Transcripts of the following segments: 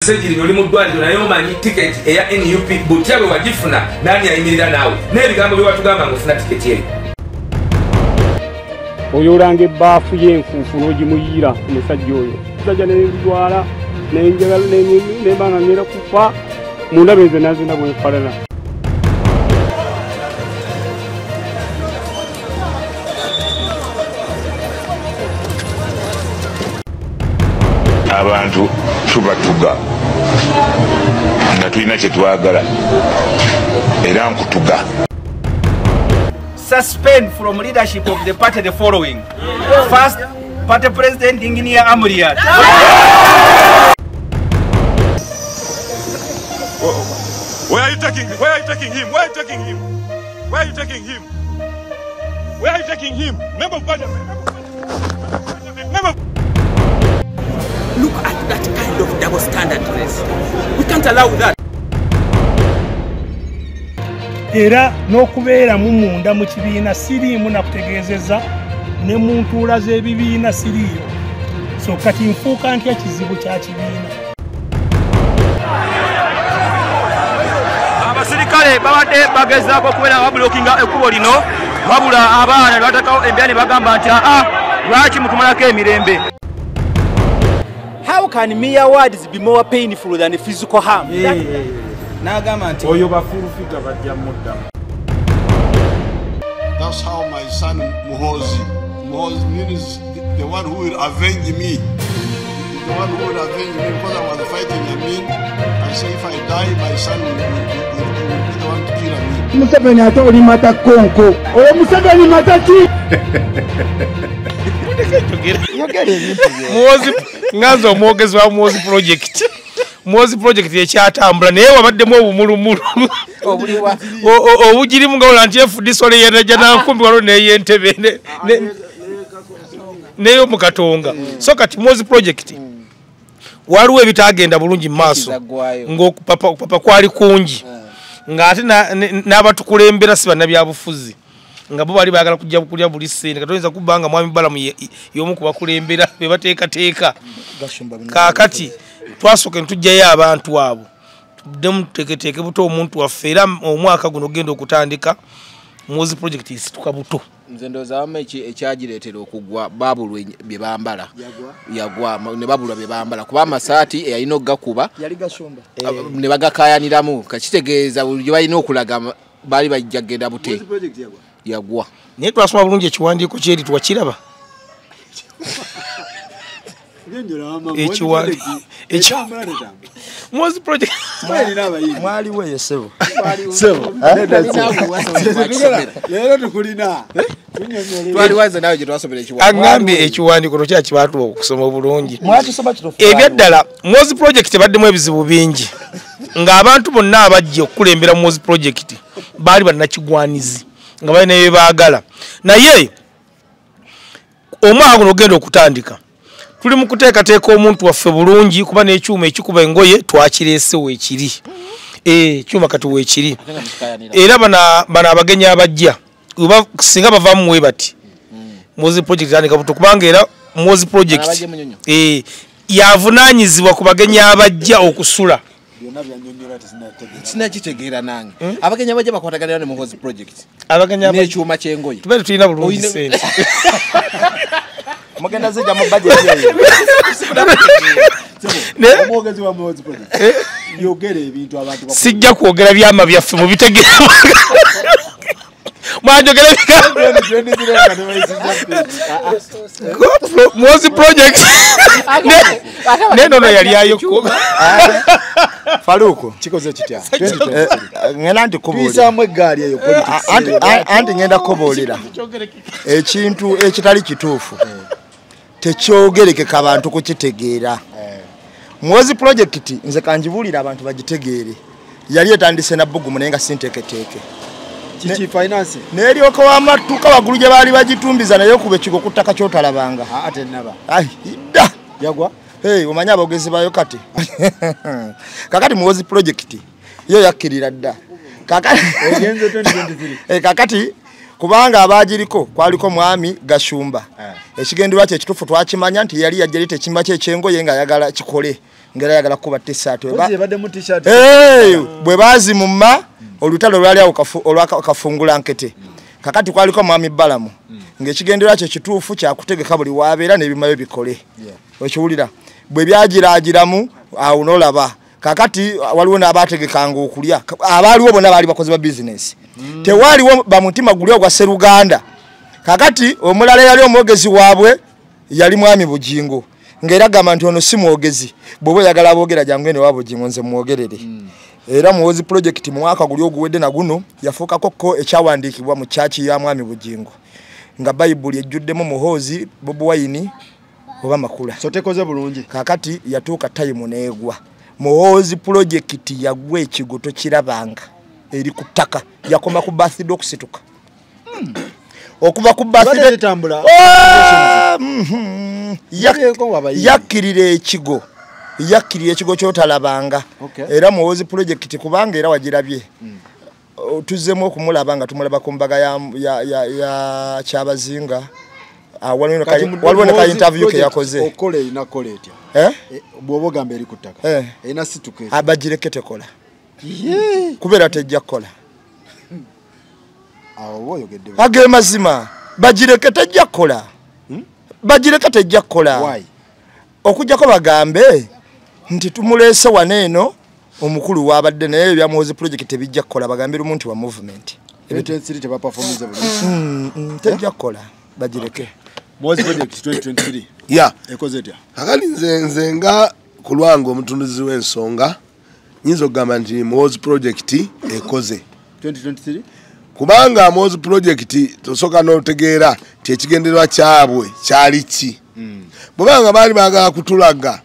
Ssegirinya oli mu ddwaliro naye omanyi tiketi eya NUP butya bwe wagifuna, nani yayimirira naawe n'ebigambo bye watugamba ng'ofuna tiketi eyo. Oyolanga ebbaafu y'enfuufu n'ogimuyiira omusajja oyo. Omusajja ne ndwala nenjagala nemba nga ngenda kufa mundabe nze nazina bwe nfaanana. Abantu tubatuga nga tulina kye twagala era nkutuga. Suspend from leadership of the party the following. First, party president Engineer Amuriat. Where are you taking? Where are you taking him? Where are you taking him? Where are you taking him? Where are you taking him? Member of Parliament. Member. Look at that kind of double standardness. We can't allow that. Era n'okubeeramu munda mu kibiina siriimu nakutegeezezza ne mu ntuula z'ebibiina siriiyo. So kati nfuuka ntya kizibu kya kibiina. Abasirikale babadde bagezaako okubeera nga babulokinga ekkubo lino, wabula abaana ne bateekawo embeera ne bagamba nti aa lwaki mutumalako emirembe. How can mere words be more painful than physical harm? N'agamba nti oyo bafulufiga bajja mudda. That's how my son Muhoozi, Muhoozi means the one who will avenge me. The one who will avenge me because I was fighting Amin. I say if I die, my son will be the one to kill Amin. Museveni ate oli mata konko. Oyo Museveni mata ki? Muhoozi nganze omwogezi wa Muhoozi Project. Muhoozi Project ekyatambula naye wabaddemu obumulumulu obugirimu nga ola nti FDC ole yanaja nankumbi waliwo n'ey'Entebe n'ey'omu Katonga. So kati Muhoozi Project waliwo ebitagenda bulungi mu maaso ng'okupapa kwali kungi ng'ate n'abatukulembera si bannabyabufuzi nga bo bali baagala kujja kulya buli ssente. Kati oyinza kubba nga Mwami Balamu y'omu ku bakulembera be bateekateeka. Kaakati twasooka ne tuggyayo abantu abo tuddemu tuteeketeeke buto omuntu waffe era omwaka guno ogenda okutandika Muhoozi Project esituka buto. Nze ndowooza wamu ekyagireetera okugwa babulwa bye bambala yagwa ne babulwa bye bambala kuba amasaati eyalina okugakuba ne bagakaayaniramu kakitegeeza bulijjo balina okulaga baali bajja kugenda bute yagwa. Naye twasoma bulungi ekiwandiiko kyeri twakiraba. Muhoozi Project mwaliwo eyo ssebo. Leero tukulina. Twaliwaze nawe gye twasomera ekiwandiiko. Agambye ekiwandiiko tokyakibaatuwa okusoma obulungi. Ebyaddala Muhoozi Project ebaddemu ebizibu bingi ng'abantu bonna abajja okukulembera Muhoozi Project baali bannakigwanizi nga balina bye baagala. Naye omwaka guno ogenda okutandika tuli mu kuteekateeka omuntu waffe bulungi kuba n'ekyuma ekikuba engoye twakireese weekiri. Ekyuma kati weekiri. Era bano abagenyi abajja singa bavaamu we bati Muhoozi Project etandika buto kubanga era Muhoozi Project yavunaanyizibwa ku bagenyi abajja okusula. Sinakitegeera nange. Abagenyi abajja bakwataganira ne Muhoozi Project. N'ekyuma ky'engoye. Tubeere tulina bulungi ssente. Mugenda zijja mu budget eyo. Omwogezi wa Muhoozi Project. Yogera ebintu abantu sijja kwogera byama byaffe mubitegeera. Mwanjogera Muhoozi Project. Neno yali ayoko. Faruku kikoze kitya? Ngenda nti kubuulira. Tuyisaamu eggaali eyo politics. Anti ngenda kubuulira. Ekintu ekitali kituufu tekyogerekeka abantu kukitegeera. Muhoozi Project nze kanjibuulira abantu bagitegeere. Yali etandise na bbugumu naye nga si nteeketeeke. Kiki finance? N'eryoka wamatuka waggulu gye baali bagitumbiza naye okuba ekigo ku ttaka ky'otalabanga. Ate nnaba. Dda. Yagwa? Omanyi aboogezi baayo kati. Kakati Muhoozi Project yo yakkirira dda. Kakati kubanga abaagiriko kwaliko mwami Gashumba. Ekigendererwa kye ekituufu twakimanya nti yali yajja leeta ekimba kye ekyengoye ng'ayagala kikole. Ngera yagala kuba t-shirt bwe baazimumma olutalo lwali awo olwakafungula nkete. Kakati kwaliko mwami Balamu ng'ekigendererwa kye kituufu kyakutegeka buli wabeera n'ebimayo bikole. Okiwulira bwe byagiraagiramu awo n'olaba. Kakati waliwo n'abaategekanga okulya, abaaliwo bonna baali bakozi ba bizinesi. Tewaaliwo bamutima guli ogwa Sseruganda. Kakati omulala yali omwogezi waabwe yali mwami Bugingo, ng'era gamba nti ono si mwogezi, bw'oba oyagala aboogera jangu eno wa Bugingo nze mwogerere. Era Muhoozi Project mu mwaka guli oguwedde na guno yafuukako ko ekyawandiikibwa mu kyaki ya mwami Bugingo, nga Bayibuli ejjuddemu Muhoozi, Bobi Wine oba Makula. So tekoze bulungi. Kakati yatuuka tayimu n'egwa. Muhoozi Project yagwa ekigo tokirabanga, eri ku ttaka, yakoma ku birthday okusituka. Okuva ku birthday yakkirira ekigo, yakkirira ekigo ky'otalabanga. Era Muhoozi Project kubanga era wagirabye, tuzzemu okumulaba nga tumulaba ku mbaga ya Kyabazinga. Waliwo ne ka interview ke yakoze. Okola erina kola etya? Bw'oba ogamba eri ku ttaka erina situka etya? Abagireke tekola, kubeera tejja kukola. Age mazima bagireke tejja kukola. Bagireke tejja kukola. Okujjako bagambe nti tumuleese wano eno omukulu wabadde, naye ebya Muhoozi Project tebijja kukola. Bagambe lumu nti wa movement tejja kukola, bagireke. Muhoozi Project 2023 ya ekoze etya? Kakati nze nga ku lwange omutunduzi w'ensonga nyinza okugamba nti Muhoozi Project ekoze 2023, kubanga Muhoozi Project tosooka n'otegeera nti ekigendererwa kyabwe kyali ki. Bwebanga baali baagala kutulaga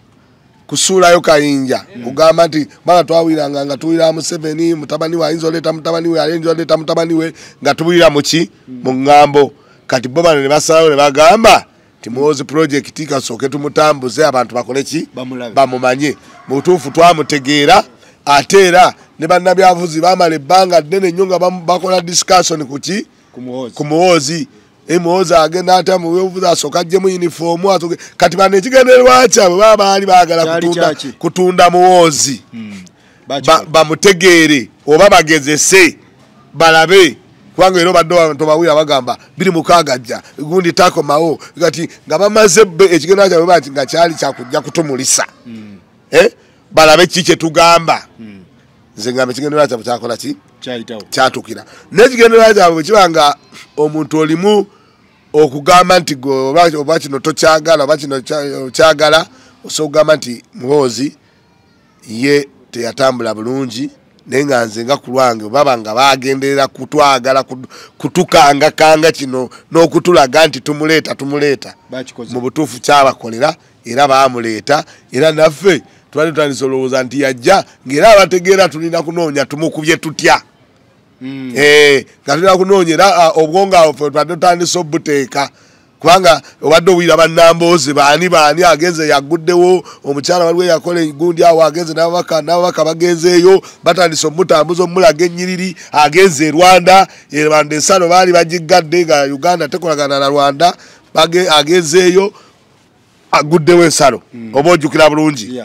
kusuulayo kayinja, kugamba nti banga twawuliranga nga tuwulira Museveni mutabani we ayinza oleeta mutabani we, ayinza oleeta mutabani we, nga tuwulira muki mu ŋŋambo. Kati bo bano ne basalawo ne bagamba nti Muhoozi Project kasooke tumutambuze abantu bakole ki, bamumanye. Mu butuufu twamutegeera, ate era ne bannabyabufuzi baamala ebbanga ddene nnyo nga bakola discussion ku ki, ku Muhoozi. Muhoozi agenda atya mu byobufuzi, asooka aggyemu yunifoomu. Kati bano ekigendererwa kyabwe baba baali baagala kutunda Muhoozi, bamutegeere oba bagezese balabe, kubanga era obadde abantu bawulira bagamba 26 ajja gundi takomawo. Kati nga bamaze ekigendererwa kyabwe bati nga kyali kyakujja kutumulisa, balabe ki kye tugamba. Nze ngamba ekigendererwa kyabwe kyakola ki, kyatuukira. N'ekigendererwa kyabwe bwe kiba nga omuntu olimu okugamba nti oba kino tokyagala oba kino kyagala, osobola okugamba nti Muhoozi ye teyatambula bulungi, naye nga nze nga ku lwange baba nga bagenderera kutwagala kutukangakanga kino n'okutulaga nti tumuleeta tumuleeta. Mu butuufu kyabakolera era baamuleeta, era naffe twali tutandise olowooza nti yajja ng'era abategeera tulina kunoonya tumukubye tutya. Nga tulina kunoonya era obwongo awo ffe tubadde tutandise obuteeka, kubanga obadde owulira bannamboozi baani baani agenze yaguddewo omukyala waliwo eyakola egundi awo agenze n'ababaka bagenzeeyo batandise omutambuza omulaga ennyiriri, agenze e Rwanda. E Rwanda ensalo baali bagiggadde nga Uganda tekolagana na Rwanda, agenzeeyo aguddewo ensalo. Oba ojjukira bulungi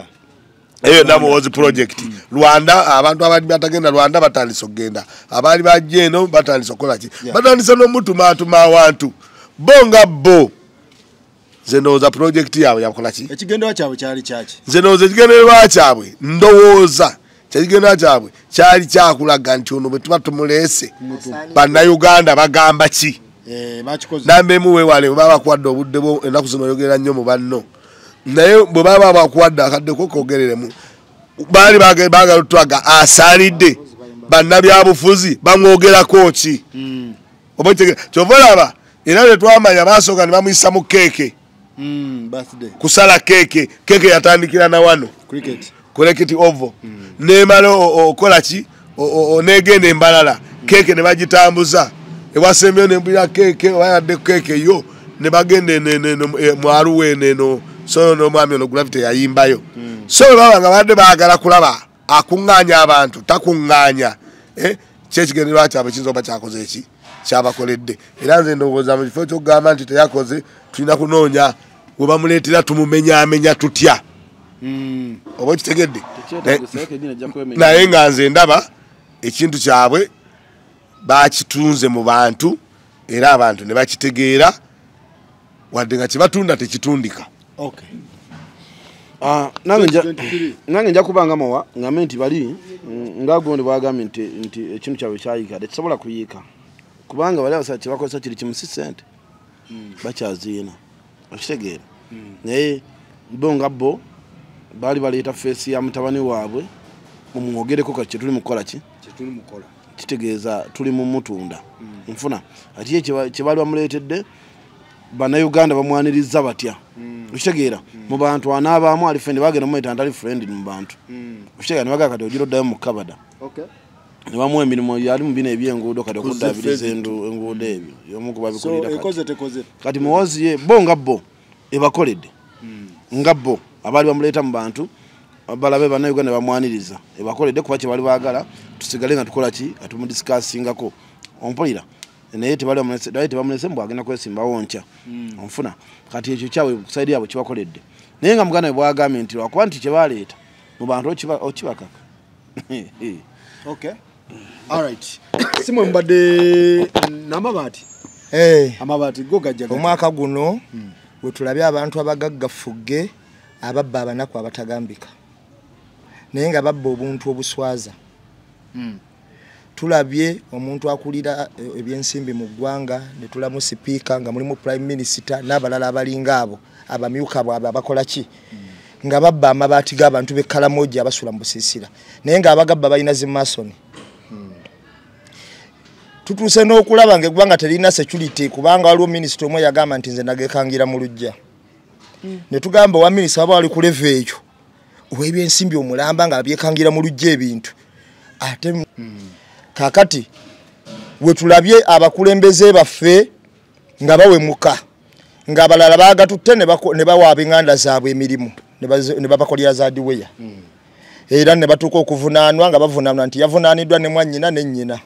eyo na Muhoozi Project. Rwanda abantu abali batagenda Rwanda batandise okugenda, abaali bajja eno batandise okukola ki, batandise n'omutumaatuma awantu bo nga bo. Nze ndowooza project yaabwe yakola ki, ekigendererwa kyabwe kyali kyaki? Nze ndowooza ekigendererwa kyabwe, ndowooza ekigendererwa kyabwe kyali kyakulaga nti ono bwe tuba tumuleese bannayuganda bagamba ki. Namba emu weewale bwe baba bakuwadde obudde bwo ennaku zino oyogera nnyo mu banno, naye bwe baba bakuwadde akadde ko koogereremu. Baali baagala otulaga asaanidde bannabyabufuzi bamwogerako ki. Oba kyova olaba era bwe twamanya baasooka ne bamuyisa mu keeke, kusala keeke. Keeke yatandikira na wano Cricket Oval, nemala okola ki negenda embalala, keeke ne bagitambuza ewasembyeyo nembulira keeke oba yadde keeke yo ne bagenda mwaluwa eno. So n'omwami ono Gravity yayimbayo. So bwe baba nga badde baagala kulaba akuŋŋaanya abantu takuŋŋaanya, kyekigendererwa kyabwe kiyinza oba kyakoze eki kyabakoledde. Era nze ndowooza mu kifo ky'okugamba nti teyakoze, tulina kunoonya we bamuleetera tumumenyaamenya tutya. Oba okitegedde? Naye nga nze ndaba ekintu kyabwe bakitunze mu bantu, era abantu ne bakitegeera, wadde nga kibatunda tekitundika. Okay. Nange nja kubanga mawa ngambe nti bali nga gondi bwagambye nti ekintu kyabwe kyayika tekisobola kuyiika, kubanga bali abasajja kyebakozesa kiri kimu si ssente bakyaziina, okitegeera. Naye bo nga bo baali baleeta feesi ya mutabani waabwe mumwogereko kati kyetuli mukukola ki kitegeeza tuli mu mutunda nfuna ati kye baali bamuleetedde bannayuganda bamwaniriza batya, okitegeera. Mu bantu anaabaamu ali friend, bagenda mumuyita nti ali friend mu bantu, okitegeera. Ne bagamba kati ogira oddayo mu kabada, ne bamuwa emirimu yali mu bino ebyenguudo kati okuddaabiriza enguudo ebyo y'omu ku babikulira. Kati Muhoozi ye bo nga bo ebakoledde, nga bo abaali bamuleeta mu bantu balabe bannayuganda bamwaniriza ebakoledde, kuba kye baali baagala tusigale nga tukola ki nga tumudisikaasingako, ompulira. Naye tebamulese mbu agenda kwesimbawo nkya, onfuna. Kati ekyo kyabwe kusaidi yabwe kibakoledde, naye nga muganda we bwagambye nti lwakuba nti kye baleeta mu bantu okibakaka. Okay. All right. Simwe mbadde n'amabaati. Amabaati go gajja. Omwaka guno we tulabye abantu abagagga fugge ababba abanaku abatagambika, naye nga babba obuntu obuswaza. Tulabye omuntu akulira ebyensimbi mu ggwanga ne tulamu sipiika nga mulimu prime minister n'abalala abalinga abo abamyuka bwabwe abakola ki nga babba amabaati g'abantu b'e Kalamoja abasula mu busiisira, naye ng'abagabba balina zimasoni. Tutuuse n'okulaba ng'eggwanga terina security, kubanga waliwo minisita omwe yagamba nti nze nagekangira mu luggya. Ne tugamba owa minisita baba wali ku level eyo ow'ebyensimbi omulamba nga abyekangira mu luggya ebintu ate. Kakati we tulabye abakulembeze baffe nga bawemuka, nga abalala baagatutte ne bawa ab'enganda zaabwe emirimu ne babakolera za diweya, era ne batuuka okuvunaanwa nga bavunaanwa nti yavunaaniddwa ne mwannyina ne nnyina.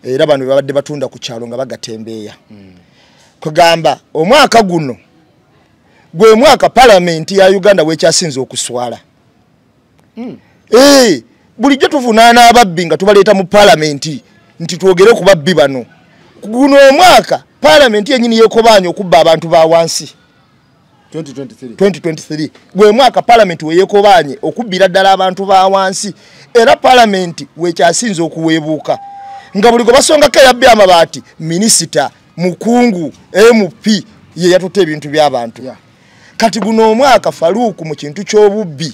Era bano babadde batunda ku kyalo nga bagatembeeya. Kugamba omwaka guno gwe mwaka palamenti ya Uganda wekyasinze okuswala. Bulijjo tuvunaana ababbi nga tubaleeta mu palamenti nti twogere ku babbi bano. Guno omwaka palamenti yennyini yeekobaanye okubba abantu ba wansi. 2023 gwe mwaka palamenti we yeekobaanye okubbira ddala abantu ba wansi, era palamenti wekyasinze okuweebuuka nga buli gwe basongako eyabbi amabaati minisita, mukungu, MP ye yatutte ebintu by'abantu. Kati guno omwaka Faruku mu kintu ky'obubbi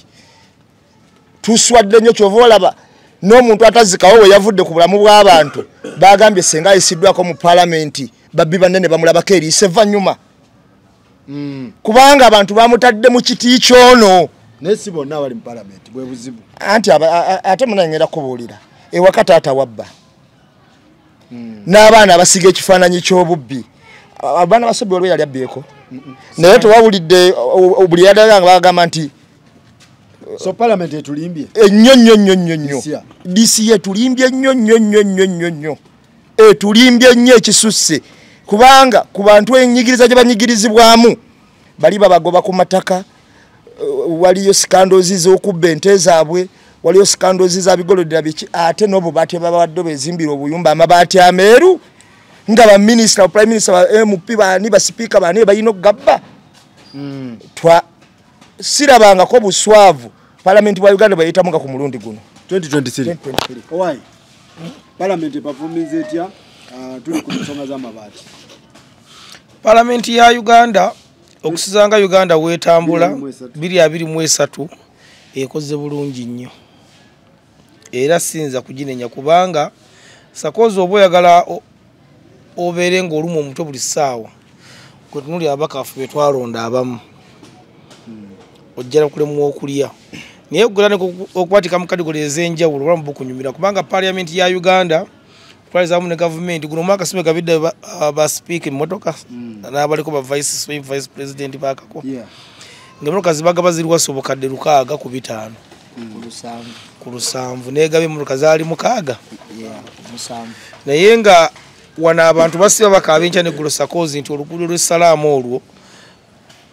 tuswadde nnyo, kyova olaba n'omuntu atazikawo we yavudde ku bulamu bw'abantu bagambye senga ayisiddwako mu palamenti babbi banene bamulabako eriiso evvannyuma, kubanga abantu bamutadde mu kiti kyono. Naye si bonna abali mu palamenti bwe buzibu. Anti ate munangenda kubuulira ewaka taata wabba n'abaana abasiga ekifaananyi ky'obubbi. Abaana basobbi waliwo yali abbyeko, naye tewawulidde buli yadala nga bagamba nti so parliament etulimbye nnyo nnyo nnyo nnyo nnyo. DCA etulimbye nnyo nnyo nnyo nnyo nnyo nnyo, etulimbye nnyo ekisusse, kubanga ku bantu ennyigiriza gye banyigirizibwamu bali babagoba ku mataka, waliyo sikandozi z'okubba ente zaabwe, waliyo sikandozi za bigolodera biki, ate n'obubaati babawadde bezimbira obuyumba amabaati ameeru nga ba minisita, prime minister, ba MP baani, ba sipiika baani balina okugabba. Sirabangako buswavu palamenti bwa Uganda bweyitamu nga ku mulundi guno 2023. Owai palamenti epafuminze etya? Tuli ku nsonga z'amabaati. Palamenti ya Uganda okusiza nga Uganda weetambula 2023 ekoze bulungi nnyo, era siyinza kuginenya kubanga sakozi oba oyagala obeere ng'olumwa omutwe buli ssaawa gwe tunuli abakafu be twalonda abamu ojjala kulemwa okulya, naye ogula okubatika mu kategori ez'enjawulo obulamu bukunyumira, kubanga palamenti ya Uganda kutwalizaamu ne gavumenti guno omwaka si gabidde ba sipiika emmotoka n'abaliko ba vice president bakako, ng'emmotoka zibagaba ziri wasi obukadde 6 ku 5 ku 7, negaba emmotoka zaali 6 naye nga wano abantu basiba bakaaba enkya neggulo sakozi nti oluguudo lw'essalaamu olwo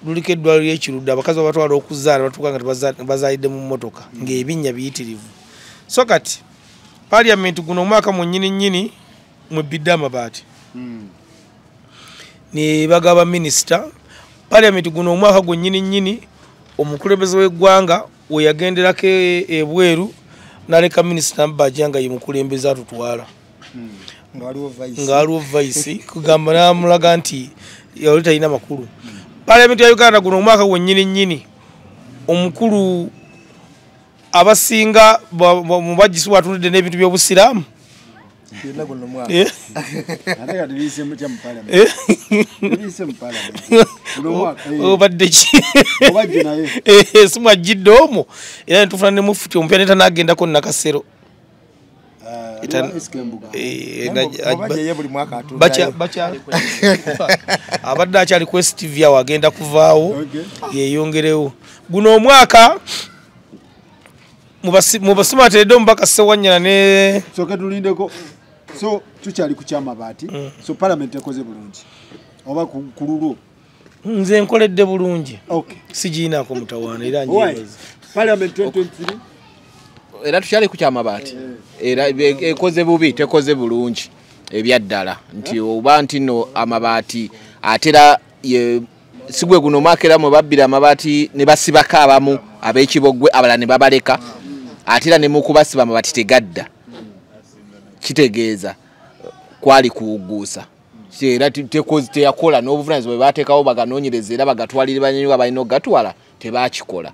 Luliko eddwaliro ly'Ekirudde, abakazi babatwala okuzaala batuuka nga bazaalidde mu mmotoka ng'ebinnya biyitirivu. So kati parliament guno omwaka mwennyini nnyini mwebbidde amabaati ne bagaba minisita. Parliament guno omwaka gwennyini nnyini omukulembeze w'eggwanga we yagenderako ebweru n'aleka minisita Nabbanja nga ye mukulembeze atutwala nga waliwo vice kugamba n'amulaga nti yali talina makulu. Parliament ya Uganda guno omwaka gwennyini nnyini omukulu abasinga mubajisi watundidde n'ebintu by'obusiraamu. Obadde ki simwajjidde omwo era netufuna ne mufuti omupya ne tanagendako Nakasero. Abadde akyali ku STV awo agenda kuvaawo yeyongerewo. Guno omwaka mubasimateredde omubaka Ssewanyana ne soke tulindeko. So tukyali ku kyamabaati. So parliament ekoze bulungi oba ku lulwo? Nze nkoledde bulungi, sigiinaako mutawaana era njebaza. Parliament 2023 era tukyali ku kyamabaati, era ekoze bubi, tekoze bulungi ebyaddala nti oba nti nno amabaati atera sigwe guno omwaka era mwe babbira amabaati ne basibako abamu ab'ekibogwe abalala ne babaleka, ate era ne mu kubasiba amabaati tegadda, kitegeeza kwali kuwugguusa. Era teyakola n'obuvunaanyizibwa bwe baateekawo baganoonyereza era bagatwalire banyonyi balina okugatwala tebaakikola.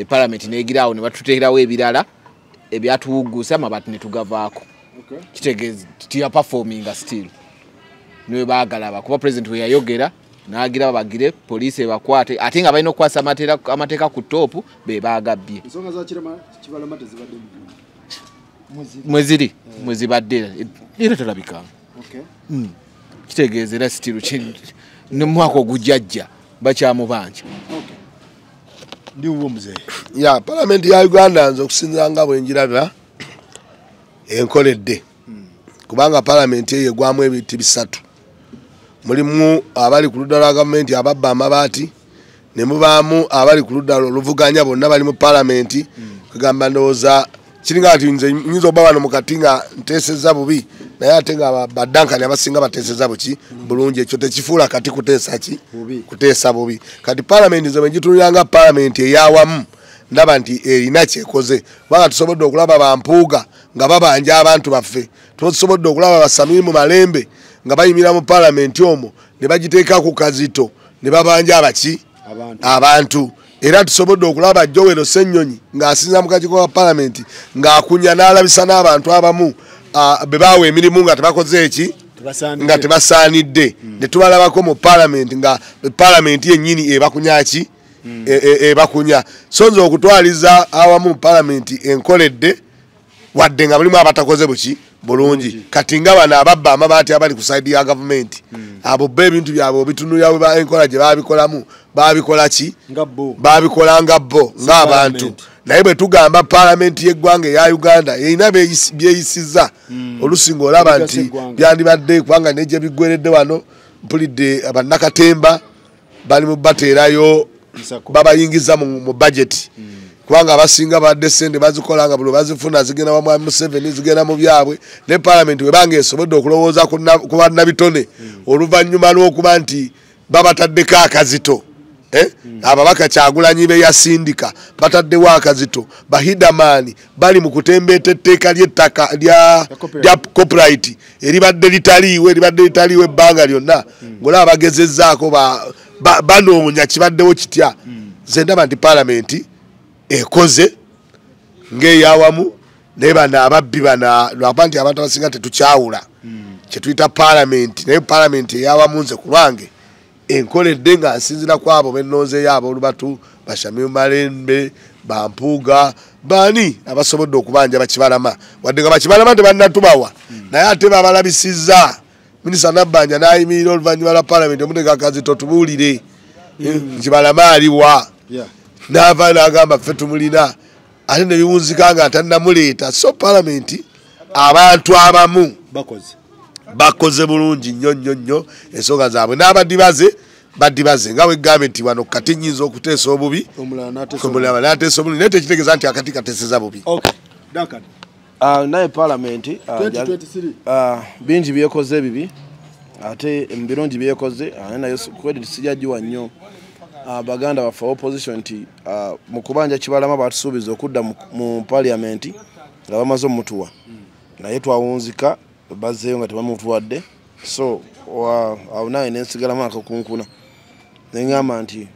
Parliament n'egiraawo ne batuteerawo ebirala ebyatuwugguusa amabaati ne tugavaako. Kitegeeza tiyaperforminga still niwe baagalaba kuba president we yayogera n'agira bagire poliisi ebakwate ate nga balina okukwasa amateeka ku toopu be baagabbye. Ensonga za Kibalama tezibadde mweziri mwezibadde era talabikanga. Kitegeeza era still ne mwaka ogujjajja bakyamubanja. Ndi uwo muzeeyi. Ya parliament ya Uganda nze okusinziira nga bwe njiraba enkoledde, kubanga parliament eyo egwamu ebintu bisatu. Mulimu abali ku ludda lwa gavumenti ababba amabaati, ne mubaamu abali ku ludda oluvuganya bonna bali mu parliament. Kugamba ndowooza kiringa nti nze nyinza okuba wano mu kati nga nteesezza bubi, naye ate nga baddankani abasinga bateesezza buki bulungi. Ekyo tekifuula kati kuteesa ki kuteesa bubi. Kati parliament nze bwe ngitunuulira nga parliament ey'awamu ndaba nti erina kyekoze, kubanga tusobodde okulaba bampuuga nga babanja abantu baffe, tusobodde okulaba basamiimu Malembe nga bayimira mu parliament omwo ne bagiteeka ku kazito ne babanja abaki abantu. Era tusobodde okulaba Joel Ssenyonyi ng'asinza mu kakiiko ka parliament ng'akunya n'alabisa n'abantu abamu be baawa emirimu nga tebakoze eki nga tebasaanidde, ne tubalabako mu parliament nga parliament yennyini ebakunya ki ebakunya. So nze okutwaliza awamu parliament enkoledde wadde nga mulimu abatakoze buki bulungi. Kati nga bano ababba amabaati abali ku side ya gavumenti abo bo ebintu byabwe obitunulira enkola gye baabikolamu baabikola ki baabikola nga bo ng'abantu. Naye bwe tugamba parliament y'eggwanga eya Uganda erina byeyisizza olusi ng'olaba nti byandibadde, kubanga ne gye biggweredde wano mpulidde bannakatemba bali mu bateerayo babayingiza mu budget, kubanga abasinga badde ssente bazikola nga buli bazifuna zigenda wa Mwami Museveni zigenda mu byabwe. Ne parliament webanga esobodde okulowooza ku bannabitone oluvannyuma lw'okuba nti babataddeko akazito. Ababaka Kyagulanyi be yasindika bataddewo akazito, bahidamaani bali mu kutembeeta etteeka ly'ettaka lya copyright eribadde litaliiwo ebbanga lyonna, ng'olaba bagezezzaako banoonya kibaddewo kitya. Nze ndaba nti parliament ekoze ng'eyawamu, naye bano ababbi bano lwakuba nti abantu abasinga tetukyawula kyetuyita parliament, naye parliament eyawamu nze ku lwange enkoledde nga nsinzira ku abo bennonzeeyo aboolubatu Bashamiru Malembe, Bampuuga, baani abasobodde okubanja Bakibalama, wadde nga Bakibalama tebannatubawa naye ate babalabisizza. Minisita Nabbanja n'ayimirira oluvannyuma lwa parliament omuteka akazito tubuulire Kibalama aliwa, n'ava n'agamba ffe tumulina, ate ne biwunzika nga tannamuleeta. So parliament abantu abamu bakoze bulungi nnyo nnyo nnyo ensonga zaabwe, n'abadibaze Badibaze nga wegambe nti wano kati nyinza okuteesa obubi omulala n'ateesa obulungi, naye tekitegeeza nti akati kateeseza bubi. Okay. Duncan. Naye parliament 2023 bingi byekoze ebibi ate embirungi byekoze, naye credit sijja nnyo baganda baffe opposition nti mu kubanja Kibalama batusuubiza okudda mu parliament nga bamaze omutuwa, naye twawunzika bazzeeyo nga tebamutuwadde. So awo naye nensigalamu akakunkuna neŋŋamba nti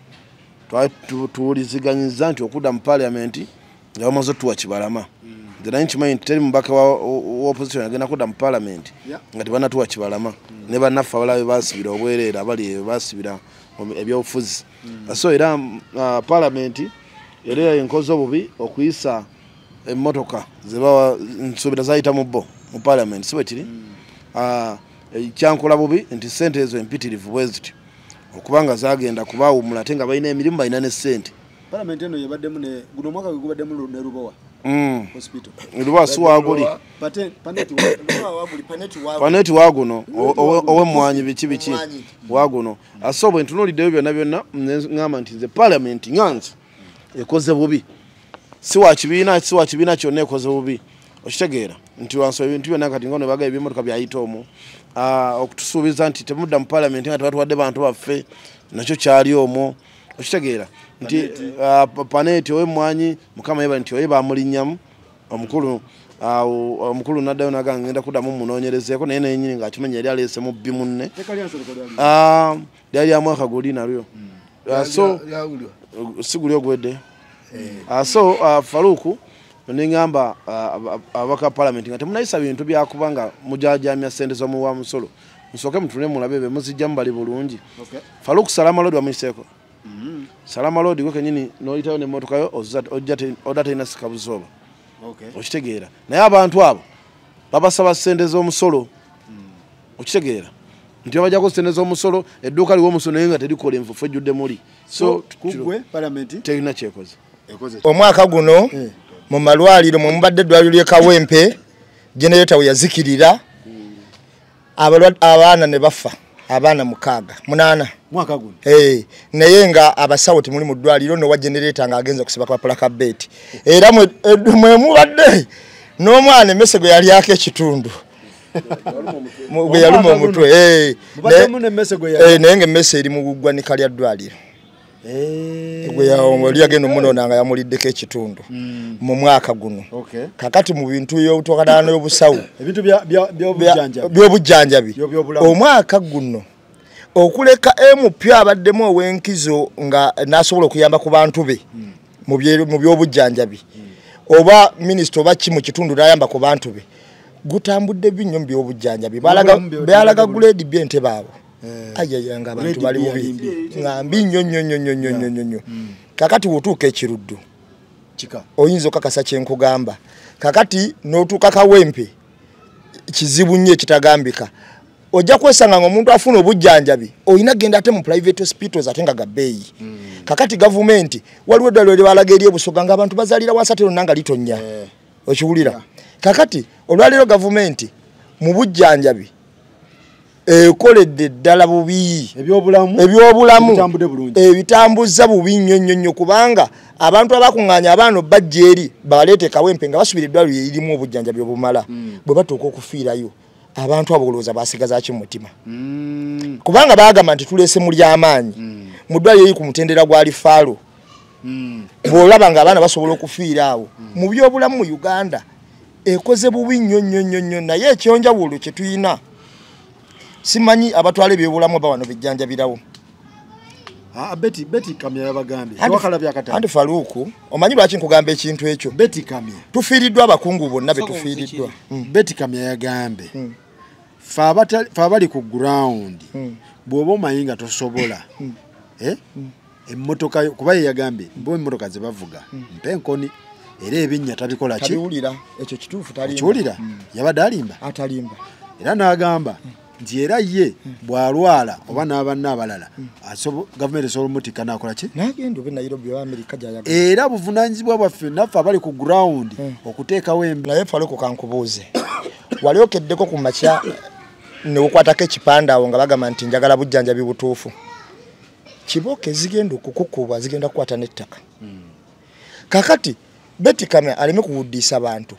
tuwuliziganyiza nti okudda mu parliament nga bamaze otuwa Kibalama. Nze naye nkimanyi nti teri mubaka wa opposition agenda kudda mu parliament nga tebanatuwa Kibalama, ne bannaffe abalala be basibira obwereere abali basibira ebyobufuzi. So era parliament era enkoze obubi okuyisa emmotoka zebawa nsuubira zayita mu bo mu parliament, si bwe kiri? Kyankola bubi nti ssente ezo empitirivu bwe zityo okubanga zagenda kubawumula ate nga balina emirimu balina ne ssente. Parliament eno yebaddemu ne guno omwaka gwe gubaddemu ne Lubowa hospital. Lubowa si waaguli. Paneti waaguno ow'emmwanyi biki biki waaguno. So bwe ntunuuliddeyo byonna byonna ŋŋamba nti nze parliament nga nze ekoze bubi, si wa kibiina kyonna ekoze bubi. Okitegeera nti wansi ebintu byonna kati nga ne bagaba ebimotoka byayita omwo, okutusuubiza nti temudda mu parliament nga tebatuwadde bantu baffe nakyo kyali omwo. Okitegeera nti Paneti ow'emmwanyi Mukama yebale nti oye bamulinnyamu omukulu omukulu naddayo n'agamba ngenda kuddamu munoonyerezeeko, naye nennyini ng'akimanya yali aleese mubbi munne. Lyali lya mwaka guli nalyo, so si guli ogwedde. So Faruku neŋŋamba ababaka parliament nga temunayisa bintu byakuba nga mujajamya ssente z'omuwa musolo, musooke mutule mulabe be muzijjamu bali bulungi. Faruku Salama Road bamuyiseeko. Salama Road gwe kennyini n'oyitayo n'emmotoka yo odda terina sikabuzooba. Okitegeera naye abantu abo babasaba ssente z'omusolo. Okitegeera nti babajjako ssente z'omusolo, edduuka liwa omusolo naye nga terikola enfuufu ejjudde muli. So kugwe parliament terina kyekoze. Omwaka guno mu malwaliro mwe mubadde eddwaliro ly'e Kawempe, generator we yazikirira, abaana ne bafa, abaana 6 8 mwaka guno. Naye nga abasawo temuli mu ddwaliro n'owa generator ng'agenza kusiba kapapula ka beeti, era mwe mubadde n'omwana emmese gwe yalyako ekitundu gwe yaluma omutwe, naye ng'emmese eri mu ggwanika lya ddwaliro. Oli yagenda omunoona nga yamuliddeko ekitundu mu mwaka guno. Kakati mu bintu by'obutwakadana n'obusawo by'obujjanjabi omwaka guno okuleka MP abaddemu ow'enkizo nga n'asobola okuyamba ku bantu be mu by'obujjanjabi oba minisita oba ki mu kitundu n'ayamba ku bantu be, gutambudde binnyo mu by'obujjanjabi. Balaga grade B ente baabo. Ayaya nga abantu bali bubi nga mbi nnyo nnyo nnyo nnyo nnyo nnyo. Kakati wotuuka ekiruddu oyinza okakasa kye nkugamba. Kakati n'otuuka Kawempe kizibu nnyo ekitagambika. Ojja kwesanga ng'omuntu afuna obujjanjabi olina genda ate mu private hospitals ate nga ga bbeeyi. Kakati gavumenti waliwo eddwaliro lye balaga eri Ebusoga ng'abantu bazaalira wansi ate lonna nga litonnya. Okiwulira? Kakati olwaleero gavumenti mu bujjanjabi ekoledde ddala bubi ebyobulamu ebitambuza bubi nnyo nnyo nnyo, kubanga abantu abakuŋŋaanya abaana bajja eri babaleete Kawempe nga basubira eddwaliro eririmu obujjanjabi obumala, bwe batuuka okufiirayo abantu abo olowooza basigaza ki mu mutima? Kubanga baagamba nti tuleese mu ly'amaanyi mu ddwaliro eri ku mutendera gwa lifaalo, bw'olaba ng'abaana basobola okufiira awo. Mu byobulamu mu Uganda ekoze bubi nnyo nnyo nnyo nnyo, naye ekyonjawulo kye tuyina simanyi abatwala ebyobulamu aba wano bijjanjabirawo. Betty Kamya yabagambye. Wakalabye akatabo. Anti Faruku, omanyi lwaki nkugamba ekintu ekyo? Betty Kamya. Tufiiriddwa abakungu bonna be tufiiriddwa. Betty Kamya yagambye. Ffe abali ku ground bw'oba omanyi nga tosobola. Emmotoka kuba ye yagambye bo emmotoka ze bavuga mpa enkoni era ebinnya tabikola ki? Tabiwulira ekyo kituufu talimba. Okiwulira? Yabadde alimba? Atalimba. Era n'agamba nti era ye bw'alwala oba n'abanna abalala gavumenti esobola omutikka n'akola ki? N'agenda oba e Nairobi oba Amerika gy'ayagala. Era buvunaanyizibwa bwaffe naffe abali ku ground okuteekawo embeera. Naye Faruku kankubuuze, wali okeddeko ku makya ne ukwatako ekipande awo nga bagamba nti njagala bujjanjabi butuufu? Kiboke zigenda okukukuba zigenda kukwata n'ettaka. Kakati Beti Kamya aleme kuwuddisa bantu.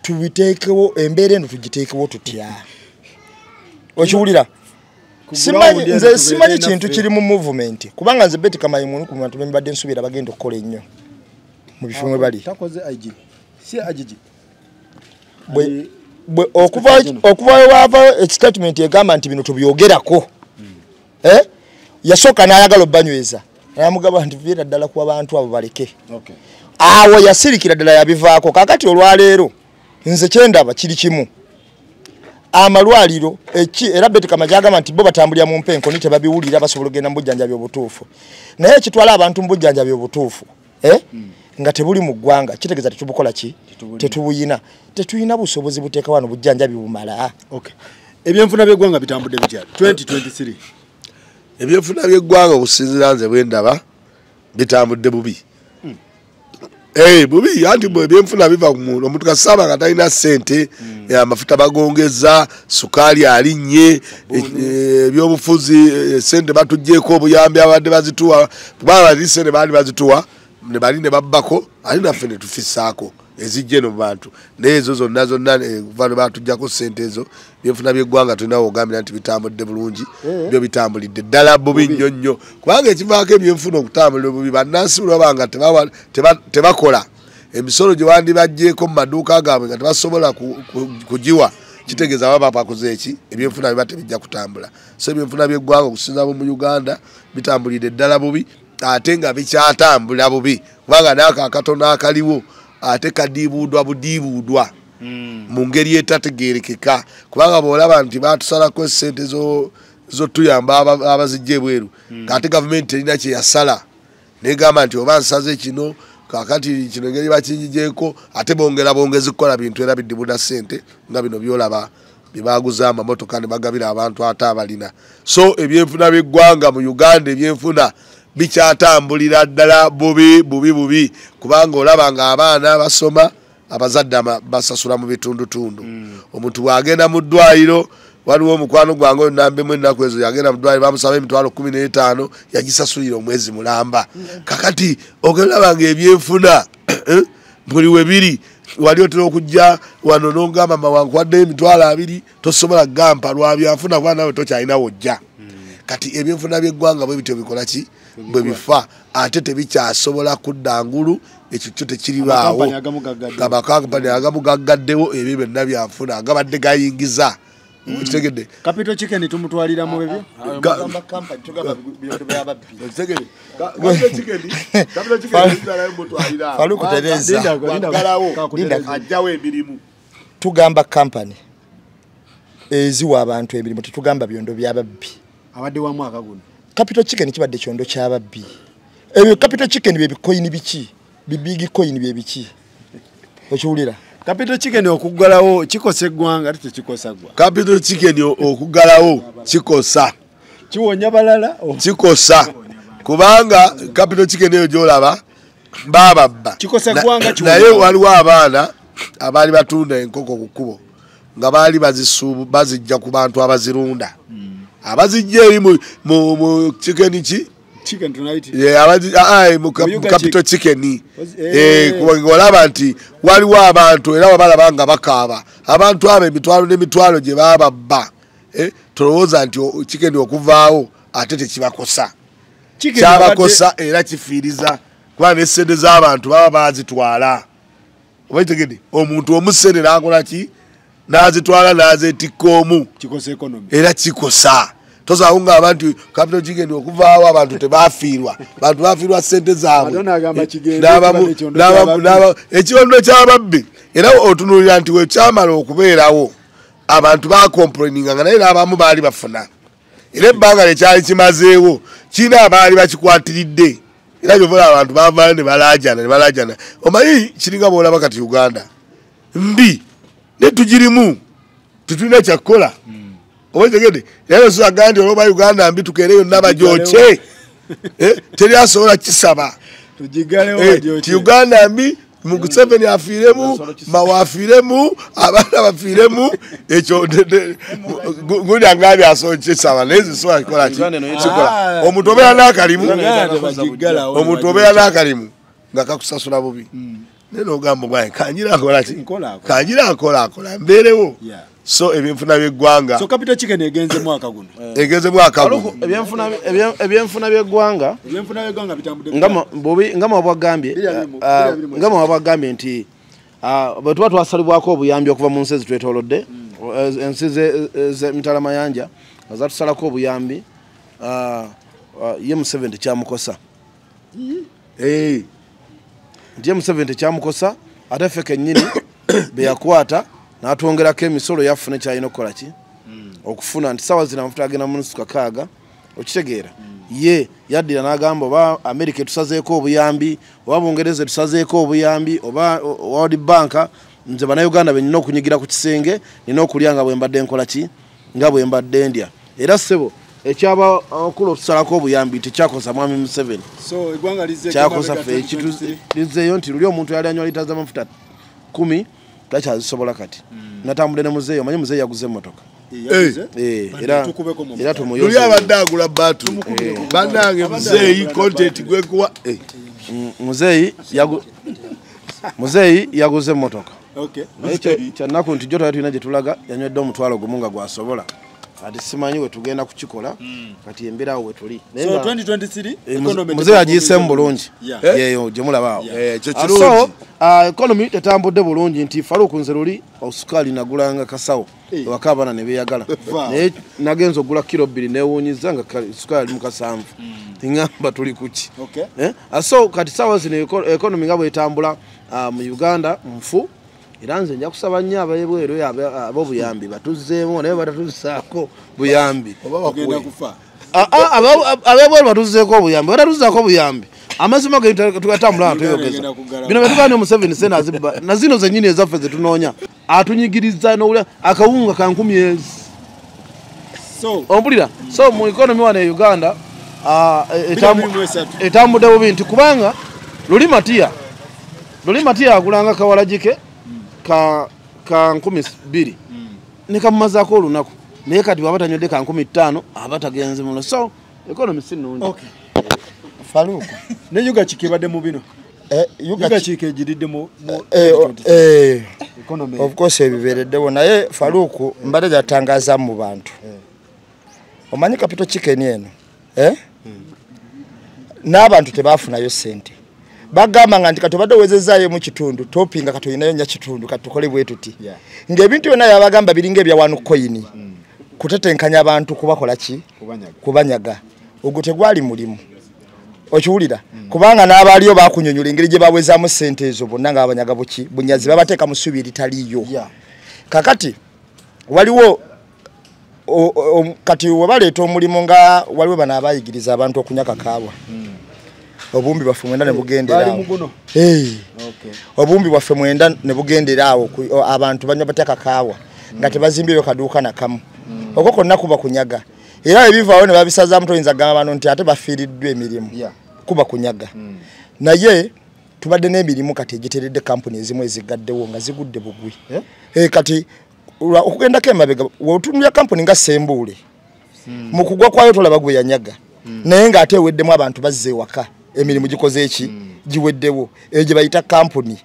Tubiteekewo embeera eno tugiteekewo tutya? Okiwulira? Nze simanyi kintu kiri mu movement kubanga nze Beti Kamya muntu ku bantu bembadde nsuubira bagenda okukola ennyo mu bifo mwe bali. Takoze IG. Si IGG. Bwe okuva wava statement egamba nti bino tubyogerako. Yasooka n'ayagala obbanyweza. N'amugamba nti viira ddala ku abantu abo baleke. Okay. Awo yasirikira ddala yabivaako. Kakati olwaleero nze kyendaba kiri kimu. Amalwaliro era Beti Kamya gyagamba nti bo batambulira mu mpenko ni tebabiwulira basobola okugenda mu bujjanjabi obutuufu. Naye ekitwala abantu mu bujjanjabi obutuufu nga tebuli mu ggwanga kitegeeza tetubukola ki? Tetubuyina. Tetuyina busobozi buteeka wano bujjanjabi bumala. Okay. Ebyenfuna by'eggwanga bitambudde bitya 2023? Ebyenfuna by'eggwanga okusinziira nze bwe ndaba bitambudde bubi. Bubi anti bwe ebyenfuna biva ku muntu. Omuntu kasaba nga talina ssente, amafuta bagongeza, sukaali alinnye, ebyobufuzi ssente batuggyeko obuyambi abadde bazituwa, kubanga bali ssente baali bazituwa ne bali ne babbako, ali naffe ne tufissaako ezijja eno mu bantu. Naye ezo zonna zonna kuva ne batuggyako ssente ezo, ebyenfuna by'eggwanga tulina w'ogambira nti bitambudde bulungi, byo bitambulidde ddala bubi nnyo nnyo. Kubanga ekivaako ebyenfuna okutambulira obubi, bannansi bwe nga tebakola emisolo gye wandibaggyeko mu maduuka gaabwe nga tebasobola kugiwa, kitegeeza baba bakoze eki? Ebyenfuna biba tebijja kutambula. So ebyenfuna by'eggwanga okusinziira mu Uganda bitambulidde ddala bubi, ate nga bikyatambula bubi kubanga n'ako akatono akaliwo ate kadiibuudwa budiibuudwa mu ngeri etategeerekeka. Kubanga bw'olaba nti baatusalako ssente z'otuyamba abazijja ebweru, ate gavumenti terina kye yasala negamba nti oba nsaze kino kakati kino engeri bakinjigyeko, ate bongera bongezi kukola bintu era bidibuda ssente nga bino by'olaba bye baaguza amamotoka ne bagabira abantu ate abalina. So ebyenfuna by'eggwanga mu Uganda ebyenfuna bikyatambulira ddala bubi bubi bubi, kubanga olaba nga abaana basoma, abazadde basasula mu bitundutundu. Omuntu bw'agenda mu ddwaliro, waliwo omukwano gwange oyo nambemu ennaku ezo yagenda mu ddwaliro bamusaba emitwalo 15 yagisasulira omwezi mulamba. Kakati ogenda nga ebyenfuna buli we biri, wali otera okujja wano n'ogamba mama wankuwaddeyo emitwalo 2 tosobola kugamba lwa byanfuna kuba naawe tokyalina w'ojja. Kati ebyenfuna by'eggwanga bwe bityo bikola ki? Bwe bifa, ate tebikyasobola kudda ngulu, ekyo kyo tekiribaawo. Amakampani agamu gaggaddewo, ebyo byonna byanfuna agabadde gayingiza. Okitegedde? Capital Chicken tumutwalira mu ebyo? Okitegedde? Capital Chicken tumutwalira. Faluku tereza. Ajjawo emirimu. Tugamba company eziwa abantu emirimu, tetugamba byondo by'ababbi. Abadde wa mwaka guno. Capital Chicken kibadde kyondo ky'ababbi. Ebyo Capital Chicken bye bikoyini biki? Bibigi coin bye biki? Okiwulira? Capital Chicken okuggalawo kikosa eggwanga ate tekikosa ggwa. Capital Chicken okuggalawo kikosa. Kiwonya balala? Kikosa. Kubanga Capital Chicken eyo gy'olaba bababba. Kikosa ggwanga kiwonya. Naye waliwo abaana abaali batunda enkoko ku kkubo nga baali bazijja ku bantu abazirunda. Abazijja eri mu chicken ki? Chicken tonight. Yeah, mu Capital Chicken. Kubanga olaba nti waliwo abantu era wabalaba nga bakaaba. Abantu abo emitwalo n'emitwalo gye bababba. Tolowooza nti chicken okuvaawo ate tekibakosa. Kyabakosa era kifiiriza kuba n'essente z'abantu baba baazitwala. Oba kitegedde? Omuntu omusente n'akola ki? N'azitwala n'azeetikka omu. Kikosa economy. Era kikosa. Tosobola kugamba nti Capital Chicken okuvaawo abantu tebafiirwa. Abantu bafiirwa ssente zaabwe. Ekyondo ky'ababbi. Era otunuulira nti we kyamala okubeerawo abantu bakomplaininga nga naye n'abamu baali bafuna. Era ebbanga lye kyali kimazeewo kirina abaali bakikwatiridde. Era ky'ova olaba abantu bavaayo ne balaajana ne balaajana. Omanyi kiringa bw'olaba kati Uganda mbi ne tugirimu tetulina kyakukola. Oba okitegedde? Era osobola kugamba nti olwokuba Uganda mbi tukeere yonna bagyokye. Teri asobola kisaba. Ti Uganda mbi Museveni afiiremu, Mawa afiiremu, abaana bafiiremu, ekyo gundi angambye asookisaba naye nze sisobola kikola ki? Kikola. Omuntu obeera n'akalimu, omuntu obeera n'akalimu nga kakusasula bubi. Naye n'ogamba bwange kangira akola ki? Kangira akola akola mbeerewo. So ebyenfuna by'eggwanga. So Capital Chicken egenze mwaka guno. Egenze mwaka guno. Ebyenfuna by'eggwanga. Ebyenfuna by'eggwanga bitambudde. Ngama wabagambye. Ngama wabagambye nti bwe tuba twasalibwako obuyambi okuva mu nsi ezitwetoolodde, ensi z'emitala mayanja nga zatusalako obuyambi, ye Museveni tekyamukosa. Nti ye Museveni tekyamukosa, ate ffe kennyini be yakwata n'atwongerako emisolo yafuna kyalina okukola ki? Okufuna nti ssaawa zino amafuta agenda mu nusu kakaaga, okitegeera. Ye yaddira n'agamba oba America etusazeeko obuyambi, oba Bungereza etusazeeko obuyambi, oba World Bank, nze Bannayuganda be nnina okunyigira ku kisenge, nnina okulya nga bwe mbadde nkola ki? Nga bwe mbadde ndya. Era ssebo ekyaba okula otusalako obuyambi tekyakosa Mwami Museveni. So eggwanga lizzeeko kyakosa ffe lizzeeyo nti luli omuntu yali anywa lita z'amafuta 10 takyazisobola kati. Natambudde ne muzeeyi, omanyi muzeeyi yaguze emmotoka. Era tumuyoze. Luli abadde agula baatu. Bannange muzeeyi content gwekuwa. Muzeeyi yaguze emmotoka. Naye kyannaku nti jjo twali tulina gye tulaga yanywedde omutwalo gumu nga gwasobola. Ati simanyi we tugenda kukikola kati embeera awo we tuli. So 2023 economy muzeeyi agiyiseemu bulungi. Yeeyo gye mulaba awo. So economy tetambudde bulungi nti Farouk nze luli osukaali nagulanga kasawo ewaka abaana ne beeyagala. Naye nagenze okugula kilo 2 neewuunyizza nga sukaali ali mu kasanvu. Ŋŋamba tuli ku ki? So kati ssaawa zino economy nga bw'etambula mu Uganda nfu. Era nze nja kusaba nnyo ab'ebweru ab'obuyambi batuzzeemu naye batatuzaako buyambi. Ab'ebweru batuzzeeko obuyambi, batatuzaako obuyambi. Amazima ge tugatambula tuyogeza. Bino bye tugaana Museveni sena azibba na zino zennyini ezaffe ze tunoonya. Atunyigiriza n'owulira akawunga ka 1000 ezi. So ompulira? So mu economy wano e Uganda etambudde bubi nti kubanga luli Matiya agulanga kawalagi ke ka 2000 ne kamumazaako olunaku, naye kati bw'aba tanywedde ka 1500 aba tagenze muno. So economy si nnungi. Okay. Farouk ne Yuga Chike ebadde mu bino. Yuga Chike egiridde mu economy. Of course ebibeereddewo naye Farouk mbadde gyatangaaza mu bantu. Omanyi Capital Chicken eno n'abantu tebaafunayo ssente. Bagamba nga nti kati obadde owezezaayo mu kitundu topinga kati olinayo nnya kitundu kati tukole bwe tuti. Ng'ebintu byonna yabagamba biringa ebya wano koyini kutetenkanya abantu kubakola ki? Kubanyaga. Ogwo tegwali mulimu. Okiwulira? Kubanga n'abaaliyo bakunyonyola engeri gye bawezaamu ssente ezo bonna nga babanyaga buki bunyazi babateeka mu ssuubi eritaliiyo. Kakati waliwo kati we baleeta omulimu nga waliwo bano abayigiriza abantu okunywa kakaawa. Obumbi bwaffe mwenda ne bugendera awo. Obumbi bwaffe mwenda ne bugendera awo abantu banywa batya kakaawa nga tebazimbyeyo kaduuka na kamu. Okwo konna kuba kunyaga. Era ebivaawo ne babisazaamu toyinza kugamba bano nti ate bafiiriddwa emirimu. Kuba kunyaga. Naye tubadde n'emirimu kati egiteredde kampuni ezimu ezigaddewo nga zigudde bugwi. Kati okugendako emabega w'otunulira kampuni nga Sembuule. Mu kugwa kwayo tolaba gwe yanyaga. Naye ng'ate eweddemu abantu bazze ewaka. Emirimu gikoze eki giweddewo eyo gye bayita kampuni.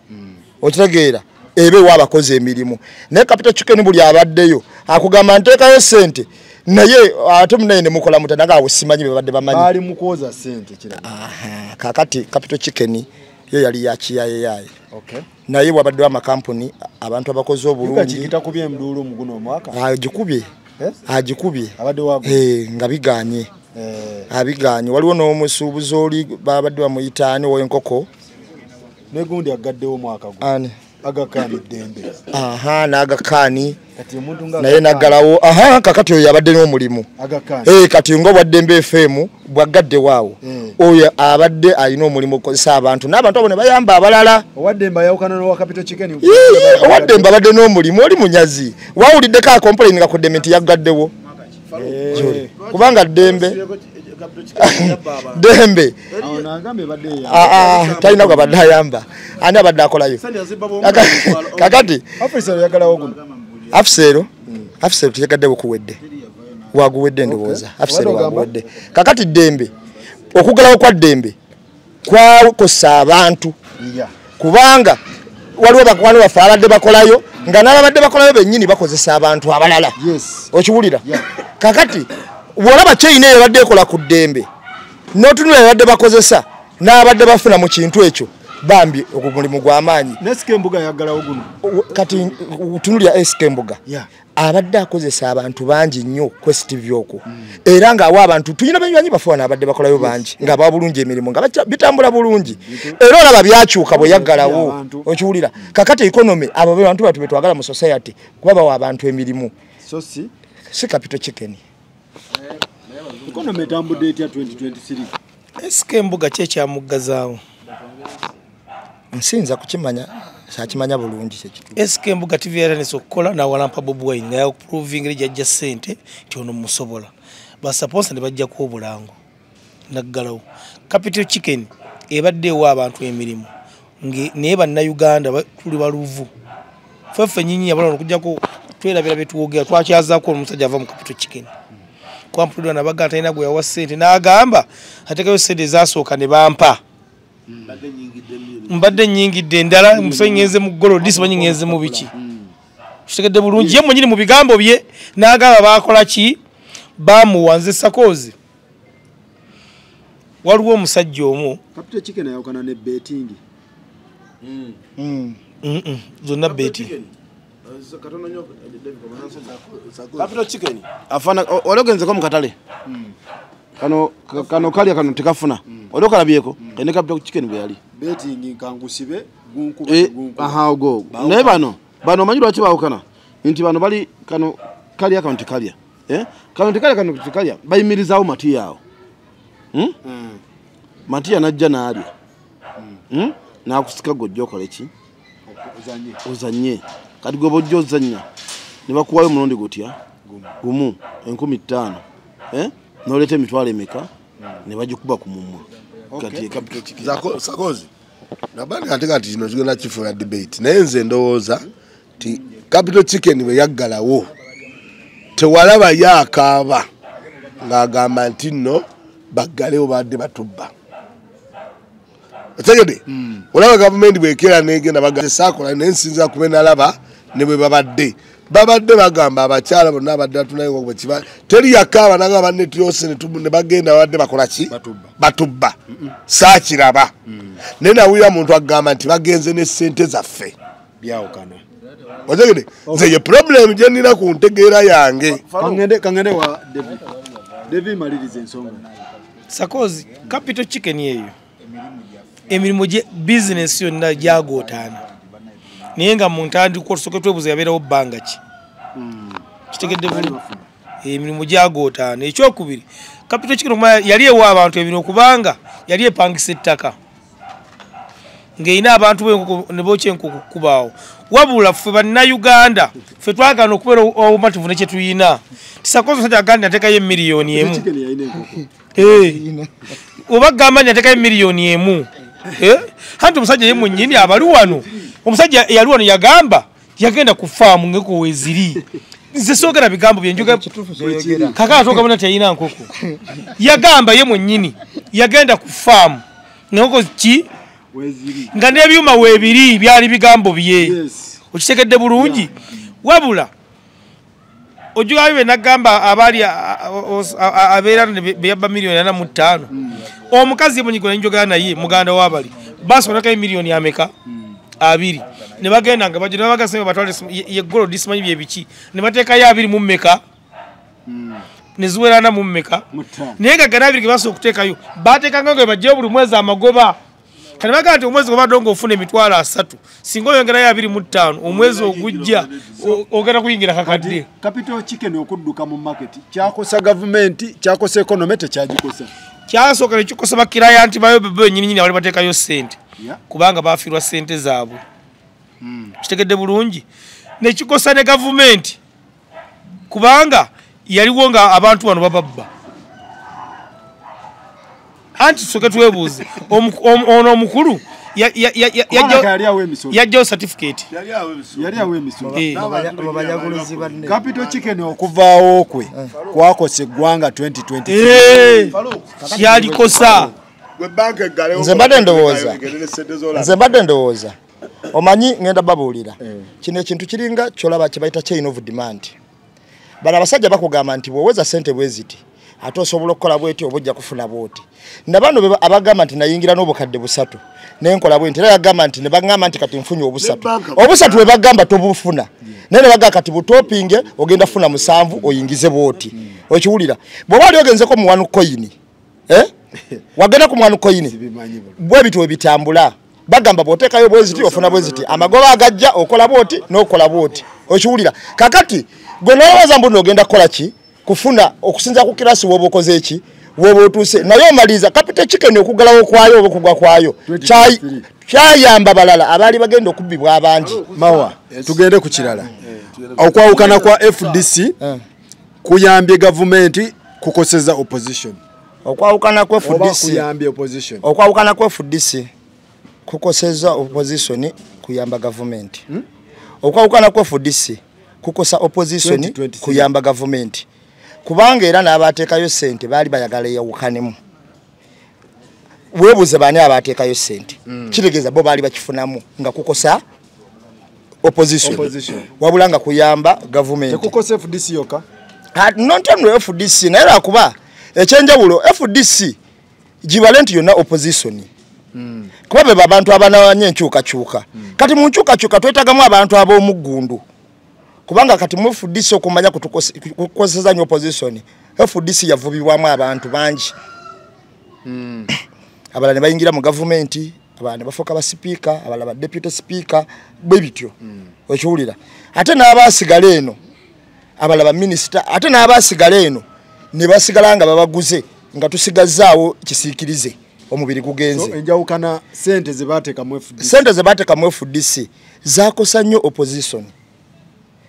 Okitegeera ebe ewa abakozi emirimu. Naye Capital Chicken buli abaddeyo akugamba nteekayo ssente naye ate munaye ne mukola mutya naga awo simanyi be badde bamanyi. Baali mu kwoza ssente kirala. Kaakati Capital Chicken yo yali ya kiyayeyaye. Naye wabaddewo amakampuni abantu abakoze obulungi. Yuga Chike takubye enduulu mu guno omwaka? Agikubye. Agikubye. Abadde wago. Nga biganye. Abiganye. Waliwo n'omusuubuzi oli babadde bamuyita ani ow'enkoko. Negundi agaddewo omwaka guno. Ani? Agakaani ddembe. Aha, n'agakaani. Kati omuntu nga naye n'aggalawo. Aha, kakati oyo yabadde n'omulimu. Agakaani. Kati nga obwa Ddembe FM bwaggaddewo awo. Oyo abadde alina omulimu okukozesa abantu n'abantu abo ne bayamba abalala. Owaddembe ayawukana n'owa Capital Chicken. Owaddembe abadde n'omulimu oli munyazi. Wawuliddeko akomplaininga ku ddembe nti yaggaddewo. Kubanga ddembe Dembe talina gwe abadde ayamba. Ani abadde akolayo kakati? Afisero afisero teyagaddewo kuwedde, waguwedde ndowooza afisero waguwedde. Kakati Dembe, okuggalawo kwa Dembe kwakosa abantu, kubanga waliwo bakwano baffe abadde bakolayo nga n'ababadde bakolayo bennyini bakozesa abantu abalala. Okiwulira? Kakati bw'olaba kyeyina eyo ebadde ekola ku Ddembe n'otunula ebadde bakozesa n'abadde bafuna mu kintu ekyo, bambi ogwo mulimu gw'amaanyi. SK Embuga yaggalawo guno. Kati tunulira SK Embuga abadde akozesa abantu bangi nnyo ku STV okwo, era ng'awa abantu tulina banywanyi baffe wano abadde bakolayo bangi nga bawa bulungi emirimu nga bitambula bulungi, era olaba byakyuka bwe yaggalawo. Okiwulira? Kakati economy, abo be bantu batu betwagala mu society kuba bawa abantu emirimu, so si Capital Chicken. Economy etambudde etya 2023? SK Embuga ki ekyamuggazaawo? Nsinza kukimanya, sakimanya bulungi kyekitu. SK Embuga TV yatandise okukola n'awalampa Bobi Wine nga yaprovinga jajja ssente nti ono musobola, basaponsa ne bajjako obulango naggalawo. Capital Chicken ebadde ewa abantu emirimu, naye bannayuganda tuli baluvu ffe nnyini abalala okuggyako twerabira betwogera. Twakyazaako omusajja ava mu Capital Chicken kwampulirwa nabaga talina gwe yawa ssente n'agamba ateekayo ssente ezasooka ne bampa, mbadde nnyingidde endala, musoyi ngenze mu golodi simanyi ngenze mu biki. Kitegedde bulungi ye mwennyini mu bigambo bye n'agamba baakola ki, bamuwa. Nze Sakozi waliwo omusajja omu Capital Chicken ayawukana ne betting. Zonna betting. Capital Chicken afana wali ogenzeko mu katale kano kano kalya kano tekafuna wali okalabyeko kene Capital Chicken bwe yali betting kangusibe gunkuba gunkuba. Aha ogo naye bano bano omanyi lwaki baawukana nti bano bali kano kalya kano tekalya, kano tekalya kano tekalya, bayimirizaawo matiya awo. Matiya najja n'alya n'akusika gojja okole ki, ozanye. Kati gwe bw'ojja ozannya ne bakuwayo omulundi gutya gumu 5,000, n'oleeta emitwalo emeka ne bagikuba ku mumwa. Kati Capital Chicken Sakozi nabandi ate kati kino kigenda kifuula debate, naye nze ndowooza nti Capital Chicken bwe yaggalawo tewalaba yakaaba ng'agamba nti nno baggalewo badde batubba. Otegedde? Olaba gavumenti bw'ekeera n'egenda bagasaakola naye nsinza kube nalaba ne bwe babadde bagamba abakyala bonna abadde batunayo bwe kiba teri yakaaba nagamba netuyose ne bagenda babadde bakola ki, batubba. Saakiraba naye nawulira muntu agamba nti bagenze ne ssente zaffe byawukana. Otegedde? Nze ye problem gye nnina ku ntegeera yange. Kangende wa David. David maliriza ensonga. Sakozi Capital Chicken eyo emirimu gye bizinesi yonna gyagootaana, naye nga mu ntandikwa tusooke twebuuza yabeerawo bbanga ki. Kitegedde bulungi emirimu gyagootaana. Ekyokubiri, Capital Chicken yali ewa abantu emirimu kubanga yali epangisa ettaka ng'erina abantu b'enkoko ne bookya enkoko kukubaawo. Wabula ffe bannayuganda ffe twagaana okubeera obumativu ne kye tuyina. Tisakozi omusajja agambye ateekayo emiliyoni emu, oba gamba nti ateekayo emiliyoni emu. Anti omusajja ye mwennyini abali wano, omusajja eyali wano yagamba yagenda ku faamu ng'enkoko weeziri. Nze soogera bigambo bye njoga kaka atogabona teyina nkoko. Yagamba ye mwennyini yagenda ku faamu ng'enkoko ki nga n'ebyuma weebiri byali bigambo bye. Okitegedde bulungi. Wabula ojjukayo bye nagamba abaali abeera be yabba 45,000,000. Omukazi ye mwennyini njogera naye muganda w'abali basobolako emiliyoni ameka 2 ne bagenda nga bajja ne bagasema batwale ye gold simanyi bye biki ne bateekayo 2 mu mmeka ne ziwerana mu mmeka, naye nga gana 2 ge basobola okuteekayo bateekanga nga bajjayo buli mwezi amagoba. Kati bagamba nti omwezi gw'obadde ng'ofuna 30,000 singa oyongerayo 25 omwezi ogujja ogenda kuyingira kakadde. Capital Chicken okudduka mu market kyakosa gavumenti, kyakosa economy, tekyagikosa. Kyasooka ne kikosa bakirayanti bayo bennyini nnyini abali bateekayo ssente kubanga baafiirwa ssente zaabwe. Kitegedde bulungi. Ne kikosa ne gavumenti kubanga yaliwo nga abantu bano bababba. Anti tusooke twebuuze ono omukulu yajjawo certificate. Yali awa emisolo. Capital Chicken okuvaawo kwe kwakosa eggwanga 2023. Kyalikosa. Nze mbadde ndowooza omanyi ngenda babuulira kino ekintu kiringa kyolaba kye bayita chain of demand. Bano abasajja bakugamba nti bw'oweza ssente bwe ziti ate osobola okukola bweti oba ojja kufuna bwoti. Na bano abagamba nti nayingira n'obukadde busatu nenkola bwe nti era yagamba nti ne bagamba nti kati nfunye obusatu. Obusatu bwe bagamba tobufuna. Naye ne bagamba kati butopinge ogenda funa 7 oyingize bwoti. Okiwulira. Bw'oba oli ogenzeko mu one coin. Wagenda ku one coin. Bwe bityo bitambula. Bagamba bw'oteekayo bweziti ofuna bweziti. Amagoba agajja okola bwoti n'okola bwoti. Okiwulira. Kakati gwe n'olowooza mbu ogenda kukola ki? Kufuna okusinza ku kirasi woba okoze eki woba otuuse naye omaliza Capital Chicken okuggalawo kwayo oba okugwa kwayo kyayamba balala abaali bagenda okubbibwa abangi. Mawa tugende ku kirala. Okwawukana kwa FDC kuyambye gavumenti kukoseza opposition. Okwawukana kwa FDC kuyambye opposition. Okwawukana kwa FDC kukoseza opposition kuyamba gavumenti. Okwawukana kwa FDC kukosa opposition kuyamba gavumenti. Kubanga era n'abateekayo ssente baali bayagala eyawukanemu. Weebuuze baani abateekayo ssente. Kitegeeza bo baali bakifunamu nga kukosa opposition. Wabula nga kuyamba gavumenti. Tekukosa FDC yokka? Not only FDC naye lwakuba ekyenjawulo FDC gibale nti yonna opposition. Kuba be abantu abanawanya enkyukakyuka. Kati mu nkyukakyuka twetagamu abantu ab'omuggundu. Kubanga kati mu FDC okumanya kutukoseza nnyo opposition. FDC yavubibwamu abantu bangi. Abalala ne bayingira mu gavumenti, abalala ne bafuuka ba sipiika, abalala ba deputy speaker, bwe bityo. Okiwulira. Ate n'abaasigala eno, abalala ba minisita, ate n'abaasigala eno ne basigala nga babaguze nga tusigazzaawo kisiikirize omubiri gugenze. So enjawukana ssente ze baateeka mu FDC. Ssente ze baateeka mu FDC zaakosa nnyo opposition.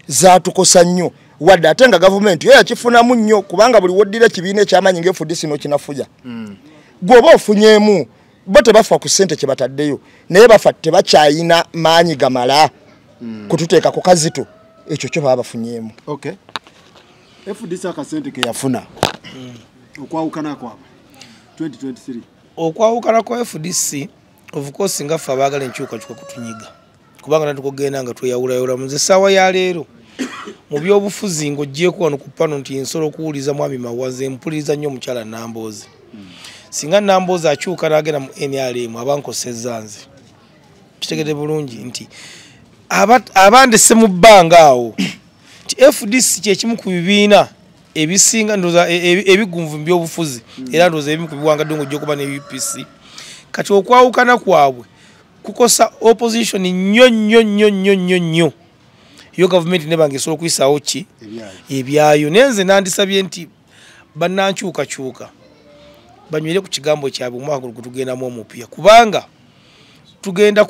Zaatukosa nnyo wadde ate nga gavumenti yo yakifunamu nnyo kubanga buli woddira ekibiina ekyamaanyi nga FDC n'okinafuya. Gw'oba ofunyeemu bo tebafa ku ssente kye bataddeyo naye bafa tebakyayina maanyi gamala kututeeka ku kazito ekyo kyo baba bafunyeemu. Okay. FDC akasente ke yafuna okwawukana kwabwe 2023. Okwawukana kwa FDC of course nga ffe abaagala enkyukakyuka kutunyiga. Kubanga natukogenda nga tweyawulayawula mu nze essaawa ya leero mu byobufuzi ng'oggyeeko wano ku pano nti nsobola okuwuliza mwami Mawaze mpuliriza nnyo omukyala Nambooze. Singa Nambooze akyuka n'agenda mu NRM aba nkosezza nze. Kitegedde bulungi nti abandese mu bbanga awo nti FDC kye kimu ku bibiina ebisinga ndowooza ebigunvu mu byobufuzi era ndowooza ebimu ku biwangadde ng'ojja kuba ne UPC. Kati okwawukana kwabwe kukosa opposition nnyo nnyo nnyo nnyo nnyo nnyo. Yo gavumenti nebanga esobola okuyisaawo ki ebyayo. Naye nze nandisabye nti bannankyukakyuka banywere ku kigambo kyabwe omwaka guno gwe tugendamu omupya kubanga tugenda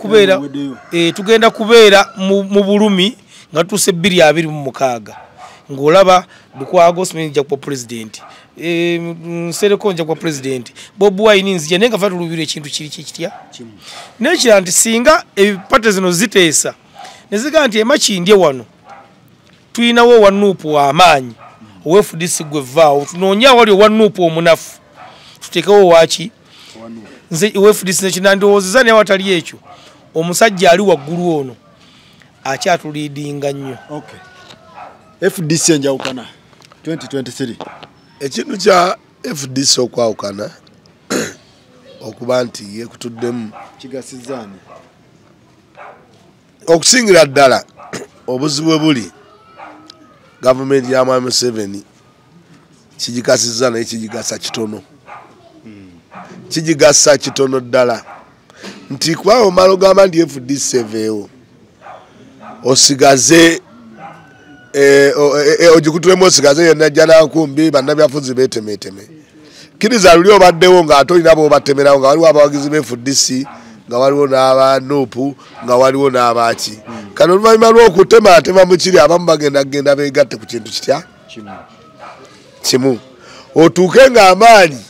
kubeera mu bulumi nga tutuuse 2026 ng'olaba Lukwago Smith nja kuba president, Nsereko nja kuba president, Bobi Wine nzija naye nga ffe tuluubirira ekintu kiri kitya. N'ekirala nti singa ebipate zino ziteesa ne zigamba nti Emakindye wano tulinawo owa NUP w'amaanyi owa FDC gwe vaawo tunoonye awali owa NUP omunafu tuteekewo waaki nze owa FDC nekinandowoozeza naye awatali ekyo omusajja ali waggulu ono akyatuliidinga nnyo. Okay. FDC enjawukana 2023. Ekintu kya FDC okwawukana okuba nti yekutuddemu kigasizzaani okusingira ddala obuzibu buli gavumenti ya Mwami Museveni kigikasizza naye kigigasa kitono. Kigigasa kitono ddala nti kuba omala ogamba nti FDC eveewo osigaze ogikutulemu osigaze yonna Najjanankumbi bannabyafuzi beetemeeteme. Kkiriza luli obaddewo ng'ate olina b'obatemerawo nga waliwo abawagizi ba FDC nga waliwo n'aba NUP nga waliwo n'abaaki. Kano oluvannyuma lw'okutematema mu kiri abamu bagenda kugenda beegatte ku kintu kitya kimu otuuke ng'amaanyi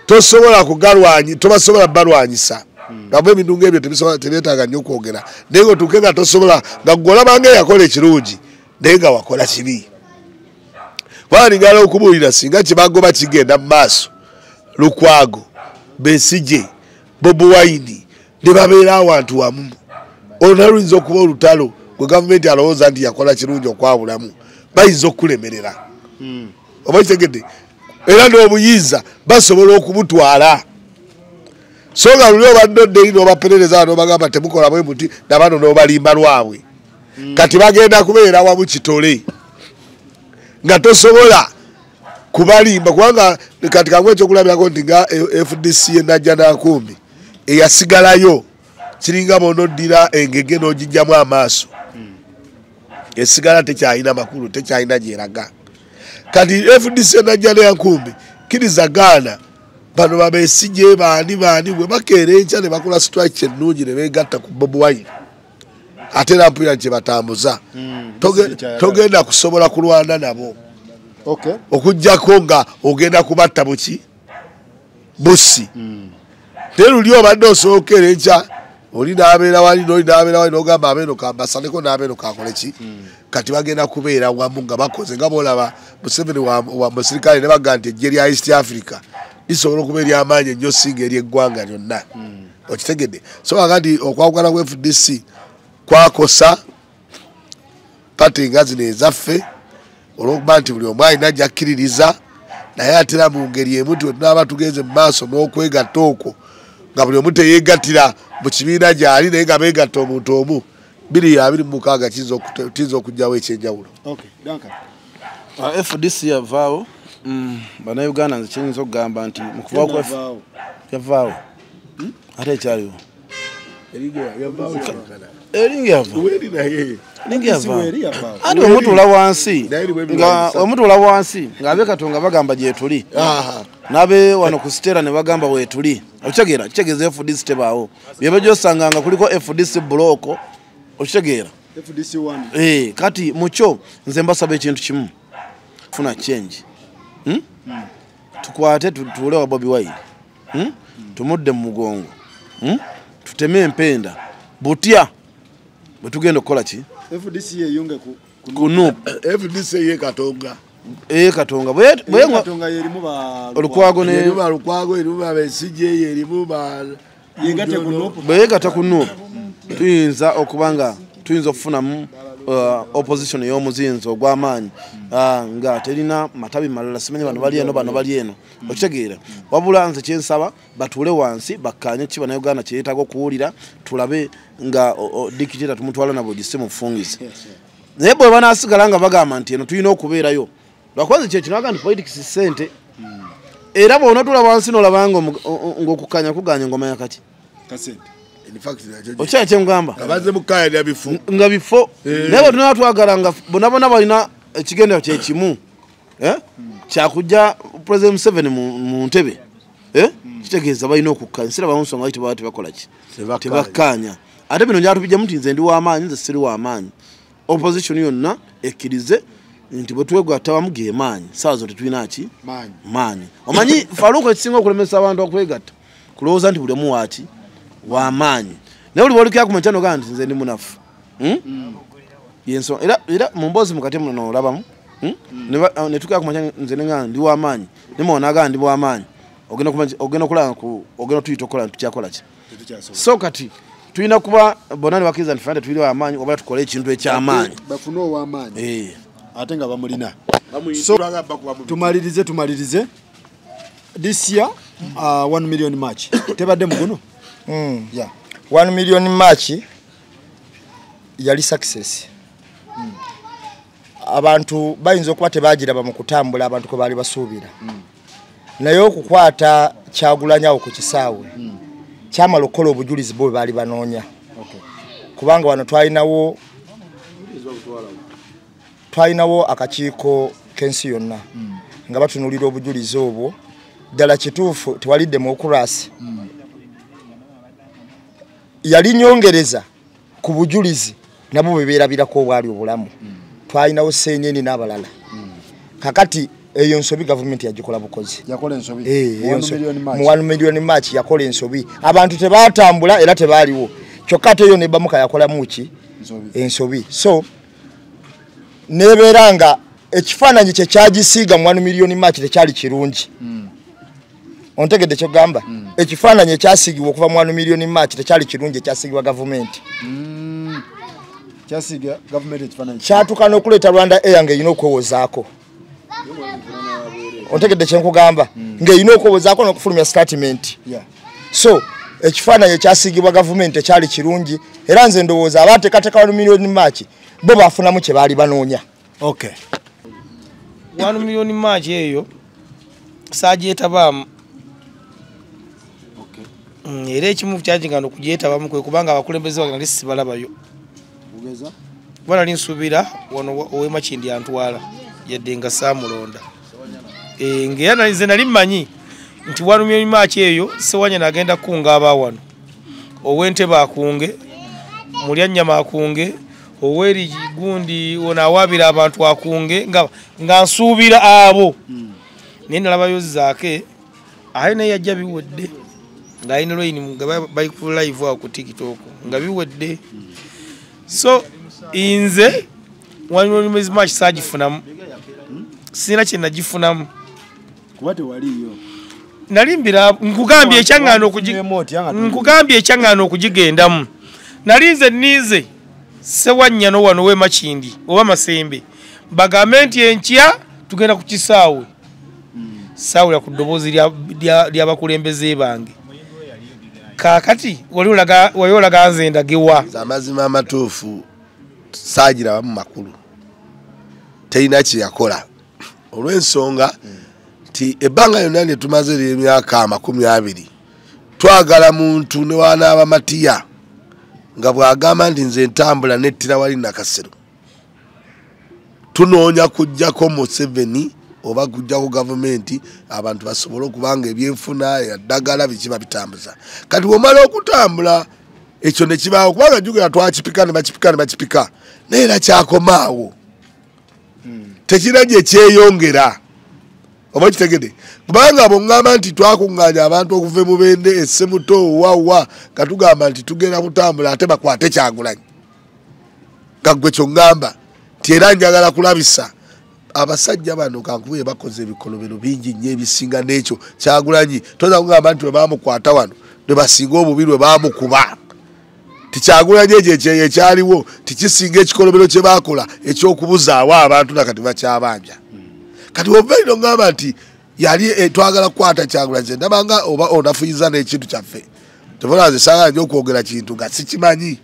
Tosobola kugalwanyi, tobasobola balwanyisa. Nga ebintu ng'ebyo tebisobola, tebyetaaga nnyo okwogera. Naye ng'otuuke nga tosobola, nga ggwe olaba nga eyakola ekirungi, naye nga wakola kibi. Kubanga okubuulira singa kyebagoba kigenda mu maaso, Lukwago, Besigye, Bobi Wine ne babeera awantu wamu. Olwo nalwo luyinza okuba olutalo gwe gavumenti alowooza nti yakola kirungi okwawulamu, bayinza okukulemerera. Oba kitegedde? Era n'obuyinza basobola okubutwala. So nga luli obadde odda eri n'obaperereza n'obagamba temukola bwe muti, nabano n'obalimba lwabwe. Kati bagenda kubeera wamu kitole nga tosobola kubalimba, kubanga kati kangu ekyokulabirako nti nga FDC enajja n'akumbi eyasigalayo kiringa bw'onoddira engege n'ogijjamu amaaso, esigala tekyalina makulu, tekyalina gyeraga. Kati FDC enajja n'enkumbi kkiriza gaana bano babesigye baani baani bwe bakeera enkya ne bakola strike ennungi ne beegatta ku Bobi Wine, ate era mpulira kye batambuza, togenda kusobola kulwana nabo. Okuggyako nga ogenda kubatta buki busi. Naye luli obadde osookera enkya oli n'abeera wali n'oli n'abeera wali n'ogamba abeeno kambasaleko n'abeeno kakole ki. Kati bagenda kubeera wamu nga bakoze nga bw'olaba Museveni wa musirikale ne bagamba nti eggye lya East Africa lisobola okuba ery'amaanyi ennyo singa ery'eggwanga lyonna. Okitegedde? So kakati okwawukana ku FDC kwakosa pati nga zino ezaffe olw'okuba nti buli omu alina gy'akkiririza, naye ate era mu ngeri emu nti bwe tunaaba tugenze mu maaso n'okwegatta okwo nga buli omu teyeegattira mu kibiina gy'ali naye nga beegatta omuntu omu, 2026 kiyinza okuggyawo ekyenjawulo. FDC yavaawo. Bannayuganda nze kyenyinza okugamba nti mu kuvaawo yavaawo ate ekyaliwo eringa yavaawo. Anti wemutuula wansi nga wemutuula wansi ng'abe Katonga bagamba gyetuli, n'abe wano ku Stella ne bagamba weetuli. Okitegeera? Kitegeeza FDC tebaawo. Byeba gy'osanga nga kuliko FDC block, okitegeera? FDC 1. Kati mukyo nze mbasaba ekintu kimu, funa change. Tukwate tutuule wa Bobi Wine, tumudde mu mugongo, tuteme empenda butya bwe tugenda okukola ki? FDC yeyunge ku NUP. FDC ye Katonga. Katonga. Bwe Katonga yerimu ba Lukwago ne yerimu ba Lukwago, yerimu ba Besigye, yerimu ba yegatte ku NUP. Bwe yegatta ku NUP tuyinza okubanga tuyinza okufunamu opposition ey'omuzinzi ogw'amaanyi nga terina matabi malala, simanyi bano bali eno bano bali eno. Okitegeera? Wabula nze kyensaba batuule wansi bakkaanye ki Bannayuganda kye yeetaaga okuwulira, tulabe nga dikiteta tumutwala nabo gise mufungize. Naye bwe banaasigala nga bagamba nti eno tulina okubeerayo, lwakuba nze kyekino nti politics ssente. Era bw'onootula wansi n'olaba ng'okukkanya kugaanye ng'omanya kati okyali kyengamba nga bifo. Naye bwe tunaba twagala nga bonna bonna balina ekigendero kye kimu, kyakujja President Museveni mu ntebe, kitegeeza balina okukkanya. Sirabawo nsonga lwaki tebaba tebakola ki, tebakkaanya. Ate bino njatubijjamu nti nze ndi w'amaanyi, nze siri w'amaanyi. Opposition yonna ekkirize nti bwe twegatta wamu ge maanyi, ssaawa zo tetulina ki maanyi. Omanyi Faruku ekisinga okulemesa abantu okwegatta kulowooza nti buli omu waaki w'amaanyi, naye buli lw'olukira ku makya n'ogamba nti nze ndi munafu. Yensonga era mu mboozi mukati muno n'olabamu ne tukira ku makya nze ne ngamba ndi w'amaanyi, ne mwana n'agamba ndi w'amaanyi, ogenda okulaba ogenda tuyita okukola nti tukyakola ki. So kati tulina kuba bonna ne bakkiriza nti ffenna tetuli w'amaanyi, oba tukole ekintu eky'amaanyi bafune ow'amaanyi ate nga bamulina. So tumalirize this year 1 million match tebadde muguno. Yeah. 1 million match yali success. Abantu bayinza okuba tebagiraba mu kutambula abantu kwe baali basuubira. Naye okukwata Kyagulanyi awo ku kisaawe kyamala okukola obujulizi bwe baali banoonya. Kubanga wano twalinawo akakiiko k'ensi yonna nga batunuulira obujulizi obwo. Ddala kituufu tewali demokurasi. Yali nyongereza ku bujulizi nabo bwe beerabirako obwali obulamu. Twalinawo Ssenyeni n'abalala. Kakati Eyo nsobi gavumenti yagikola bukozi. Yakola ensobi. Mu 1 million march yakola ensobi. Abantu tebatambula era tebaaliwo. Kyokka ate yo ne Bamuka yakolamu ki? Ensobi. So nebeera nga ekifaananyi kye kyagisiiga mu 1 million march tekyali kirungi. Ontegedde kyogamba? Ekifaananyi ekyasiigibwa okuva mu 1 million march tekyali kirungi ekyasiigibwa gavumenti. Kyasiiga gavumenti ekifaananyi. Kyatuuka n'okuleeta Rwanda Air ng'erina okwewozaako. Ontegedde kyenkugamba? Ng'erina okwewozaako n'okufulumya statement. So ekifaananyi ekyasiigibwa gavumenti tekyali kirungi era nze ndowooza abateekateeka 1 million march bo baafunamu kye baali banoonya. Okay. 1 million march eyo saagyetabamu. Era ekimu kyagiganda okugyetabamu kwe kubanga abakulembeze bange nali sibalabayo. Kuba nali nsuubira wano ow'e Makindye antwala yadde nga saamulonda. Ng'era nze nali mmanyi nti 1 million march eyo Ssewanyana agenda kukunga aba wano. Ow'Entebe akunge, Mulyannyama akunge, ow'eri gundi ono awaabira abantu akunge nga nsuubira abo. Naye nalabayo Zaake ate naye yajja biwedde. Ng'alina lwayini nga bali ku live awo ku TikTok nga biwedde. So nze 1 million march saagifunamu. Sirina kye nagifunamu. Kuba tewaliiyo. Nali mbira nkugambye ekyaŋŋaana okugigendamu. Nali nze nninze Ssewanyana wano w'e Makindye oba Masembe bagambe nti enkya tugenda ku kisaawe. Saawulira ku ddoboozi ly'abakulembeze bange. Kaakati wali olaga nze ndagewa. Amazima amatuufu saagirabamu makulu. Terina kye yakola. Olw'ensonga nti ebbanga lyonna lye tumaze ery'emyaka 20 twagala muntu ne wanaaba matiya nga bw'agamba nti nze ntambula nettira wali Nakasero. Tunoonya kuggyako Museveni oba kuggyako gavumenti abantu basobole okubanga ebyenfuna eddagala biki babitambuza. Kati bw'omala okutambula ekyo ne kibaawo kubanga jjukira twakipika ne bakipika ne bakipika naye era kyakomaawo. Tekirina gye kyeyongera. Oba kitegedde? Kubanga bw'oŋŋamba nti twakuŋŋaanya abantu okuva e Mubende, e Ssemuto, wa nga tugamba nti tugenda kutambula ate bakwate Kyagulanyi. Nga ggwe ky'oŋŋamba nti era njagala kulabisa abasajja bano kankubye bakoze ebikolobero bingi nnyo ebisinga n'ekyo Kyagulanyi. Toyinza kugamba nti bwe baamukwata wano ne basinga obubi lwe baamukuba. Ti Kyagulanyi ekyo ekyaliwo tikisinga ekikolobero kye baakola eky'okubuzaawo abantu nakati bakyabanja. Kati wova ino ngamba nti yali twagala kukwata Kyagulanyi ndabanga oba onafuyiza n'ekintu kyaffe. Tebona nze saagala nnyo okwogera kintu nga sikimanyi.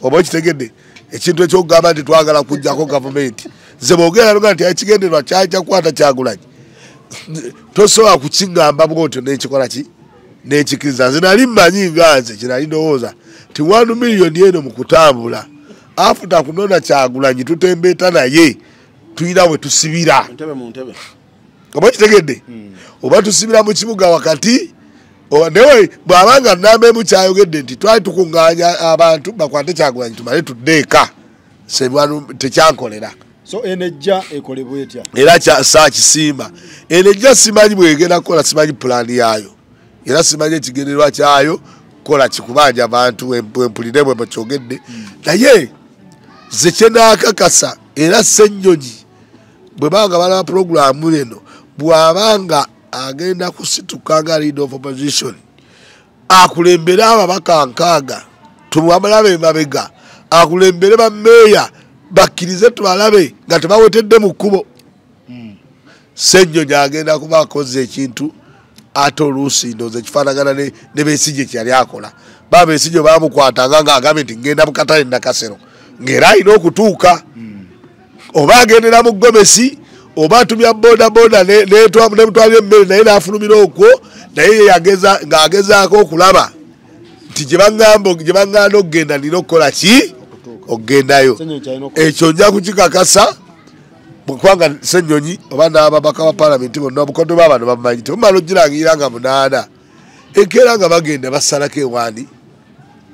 Oba okitegedde? Ekintu eky'okugamba nti twagala kuggyako gavumenti. Nze bw'ogera noga nti ekigendererwa kyali kya kukwata Kyagulanyi. Tosobola kukiŋŋamba bw'otyo n'ekikola ki? N'ekikiriza. Nze nali mmanyi nga nze kye nali ndowooza nti 1 million eno mu kutambula afuta kunona Kyagulanyi tutembeeta naye tulina we tusibira. Oba kitegedde? Oba tusibira mu kibuga wakati naye bw'abanga nnamba emu kyayogedde nti twali tukuŋŋaanya abantu bakwate Kyagulanyi tumale tudde eka. Tekyankolera. So eno ejja ekolebwa etya? Era saakisiima. Eno ejja simanyi bw'egenda kukola, simanyi pulaani yaayo. Era simanyi ekigendererwa kyayo kukola kikubanja abantu bwe mpulire bwe kyogedde. Naye nze kye naakakasa era Ssennyonyi bwe banga balaba pulogulaamu eno bw'abanga agenda kusituka nga leader of opposition akulembere ababaka 6 tumwamalabe emabega akulembere bammeeya bakkirize tubalabe nga tebawetedde mu kkubo. Ssennyonyi agenda kuba akoze ekintu ate oluusi ndowooza ekifaanagana ne Besigye kye yali akola. Ba Besigye baamukwatanga ng'agambye nti ngenda mu katale Nakasero ng'era alina okutuuka. Oba agendera mu gomesi oba atumya boda boda nemutwalira emmere naye n'afulumira okwo naye ng'agezaako okulaba nti gye baŋŋanda okugenda nina okukola ki? Okugendayo. Ekyo nja kukikakasa kubanga Ssennyonyi oba n'ababaka ba paalamenti bonna obukodo bw'abantu babumanyi tebumala ogirangirira nga 8 enkeera nga bagenda basalako ewaani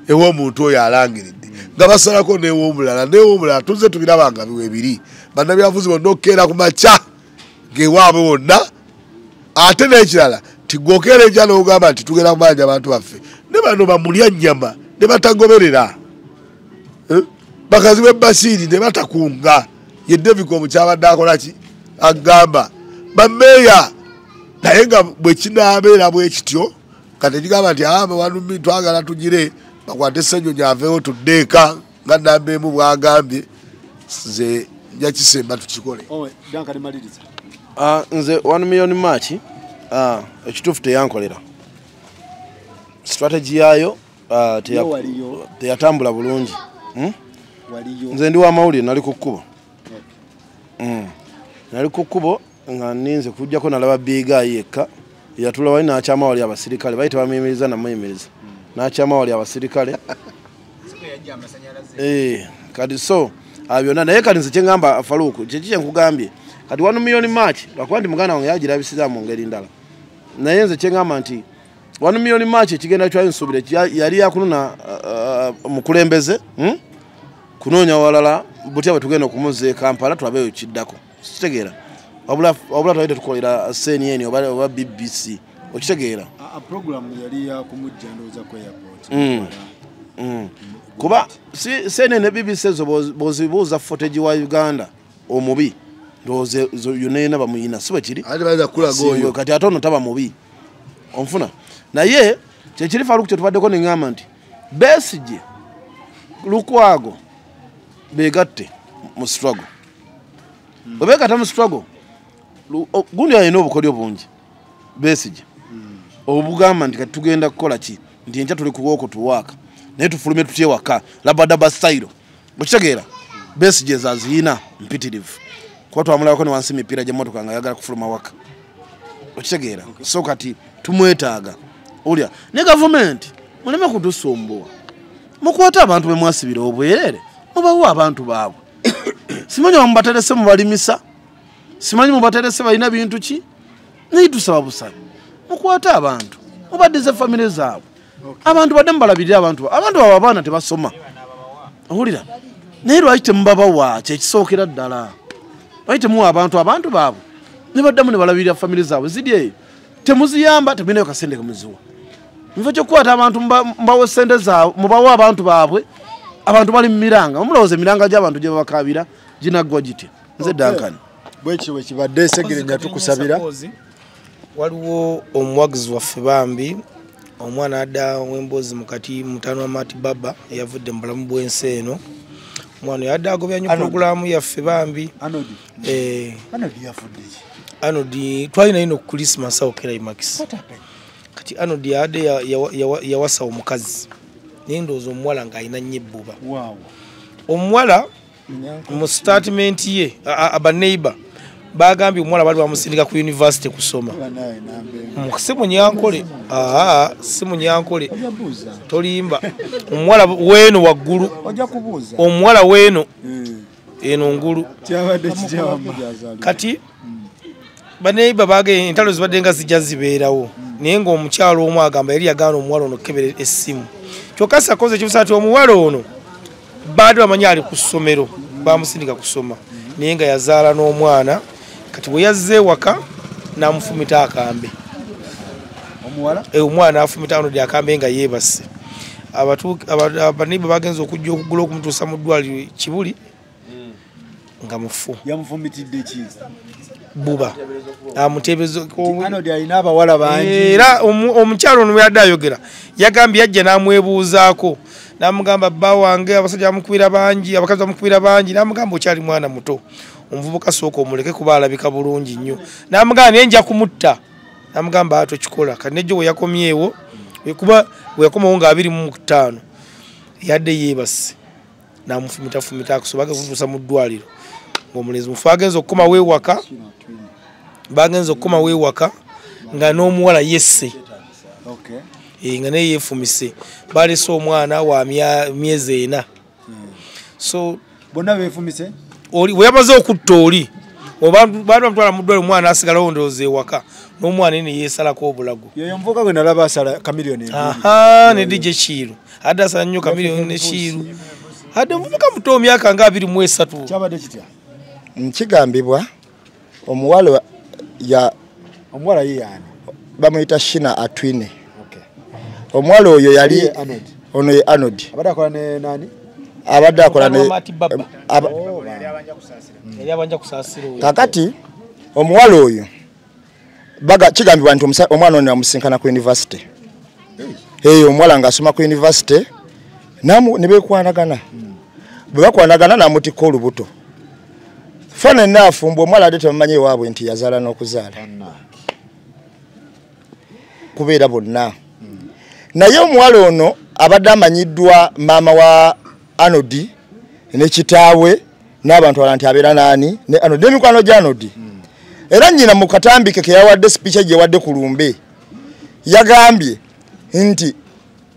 ew'omuntu oyo alangiridde nga basalako n'ew'omulala n'ew'omulala tuzze tubiraba nga biwe ebiri. Bannabyabufuzi bonna okukeera ku makya Ng'ewaabwe wonna. Ate n'ekirala tigwokera enkya n'ogamba nti tugenda kubanja abantu baffe, ne bano bamulya nnyama ne batagoberera. Bakazi b'e Bashiri ne batakunga. Ye David omukyabadde akola ki? Agamba bameeya, naye nga bwe kinaabeera bwe kityo, kati kigamba nti wanumi twagala tugire bakwate Ssenyonyi aveewo tudde eka nga namba emu bw'agambye, nze nja kisemba tukikole. Nze 1 million march ekituufu teyankolera. Strategy yaayo teyatambula bulungi. Nze ndi wa mawulire, nali ku kkubo. Nali ku kkubo nga ninze kujjako nalaba Big Eye yekka yatula wali n'akyama wali abasirikale bayita bamuyimiriza namuyimiriza n'akyama wali abasirikale kati so byonna. Naye kati nze kye ngamba Faruku, kiki kye nkugambye kati 1 million march, lwakuba nti muganda wange yagirabisiza mu ngeri ndala, naye nze kye ngamba nti 1 million march ekigenda kyali nsuubira yali yakunona mukulembeze kunoonya walala butya bwe tugenda okumuzza e Kampala tulabeeyo kiddako, kitegeera. Wabula twali tetukolera CNN oba BBC, okitegeera. Program yali ya kumujja ndowooza ku airport. Kuba CNN ne BBC ezo bw'ozibuuza footage wa Uganda omubi, ndowooza yonna yonna bamuyina, si bwe kiri? Kati ate ono taba mubi, onfuna. Naye kyekiri Faruku kye tubaddeko ne ŋŋamba nti Besigye, Lukwago beegatte mu struggle. Bwe beegatta mu struggle, gundi alina obukodyo bungi Besigye obugamba nti kati tugenda kukola ki, nti enkya tuli ku walk to work, naye tufulume tutye waka labadaba style, okitegeera. Besigye zaziyina mpitirivu, kuba twamulabako ne wansi emipiira gy'emmotoka nga ayagala kufuluma waka, okitegeera. So kati tumwetaaga olya ne gavumenti muleme kutusumbuwa, mukwate abantu be mwasibira obwerere, mubawe abantu baabwe. Simanyi bamubaterese mubalimisa, simanyi mubaterese balina bintu ki, naye tusaba busabi mukwate abantu mubaddize famire zaabwe. Abantu badde mubalabirira abantu baabwe, abaana tebasoma, owulira. Naye lwaki temubabawa kyekisookera ddala? Lwaki temuwa abantu baabwe ne baddamu ne balabirira famire zaabwe ziri eyo? Temuziyamba, temulinayo kasente kemuziwa. Nfa kyokukwata abantu mubawe sente zaabwe, mubawe abantu baabwe. Abantu bali mu miranga, mulowooza emiranga gy'abantu gye babakaabira ginaggwa gitya? Nze Duncan. Bwekityo bwe kibadde. Ssegirinnya tukusabira. Waliwo omuwagizi waffe bambi, omwana adda w'emboozi mukati mutano wa Mati Baba eyavudde mu bulamu bw'ensi eno. Omwana yadde agobya nnyo pulogulaamu yaffe bambi. Arnold yafudde ki? Arnold twalina ino ku Christmas awo Climax. Kati Arnold yadde yawasa omukazi, naye ndowooza omuwala ng'alina nnyo ebbuba. Omuwala mu statement ye abaneighbor bagambye omuwala bali bamusindika ku university kusoma. Si munyankole, si munyankole, tolimba. Omuwala weeno waggulu, omuwala weeno eno ngulu. Kati baneighbor bagambye entalo zibadde nga zijja zibeerawo, naye ng'omukyalo omu agamba yali yagaana omuwala ono okukebera essimu. Kyokka sakoze ekibusa nti omuwala ono baadde bamanyi ali ku ssomero, bamusindika kusoma, naye nga yazaala n'omwana. Kati bwe yazze ewaka n'amufumita akambe. Omwana afumita Arnold akambe nga yeebase. Abaneighbor bagenze okujja okugula okumutuusa mu ddwaliro Kibuli nga mufu. Yamufumitidde ki? Buba amutebezo. Arnold alina abawala bangi. Era omukyalo ono yadde ayogera yagambye yajja n'amwebuuzaako, n'amugamba bba wange abasajja bamukubira bangi, abakazi bamukubira bangi, n'amugamba okyali mwana muto, omuvubuka sooka omuleke kuba alabika bulungi nnyo, n'amugamba naye nja kumutta, n'amugamba tokikola. Kati nejjo we yakomyewo, kuba we yakomawo nga 25 yadde yeebase n'amufumitafumita akusobaga kumutuusa mu ddwaliro ng'omulenzi mufu. Agenza okukomawo ewaka, bagenza okukomawo ewaka nga n'omuwala yesse, nga naye yeefumise, balese omwana wa myezi 4. So bonna beefumise. Oli bwe yamaze okutta oli, baali bamutwala mu ddwaliro, omwana asigalawo ndowooza ewaka n'omwana ye ne yeesalako obulago. Yoyo omuvubuka gwe nalaba asala Chameleone. Aha, ne DJ Kiiru adde asala nnyo Chameleone ne Kiiru, adde omuvubuka muto myaka nga 23. Kyabadde kitya? Nkigambibwa omuwala Ya omuwala ye yani bamuyita Shina Atwine. Okay. Omuwala oyo yali ono ye Arnold. Abadde akola ne nani? Abadde akola ne kakati omuwala oyo baga kigambibwa nti omwana ono yamusinkana ku university. Hey, omuwala ng'asoma ku university namu ne beekwanagana. Bwe bakwanagana n'amutikka olubuto. Fana enough mbu omuwala adde tebamanyi ewaabwe nti yazaala n'okuzaala. Kubeera bonna. Naye omuwala ono abadde amanyiddwa maama wa Arnold ne kitaawe n'abantu abalala nti abeera naani ne Arnold n'emikwano gya Arnold. Era nnyina mu katambike ke yawadde speech gye yawadde ku lumbe yagambye nti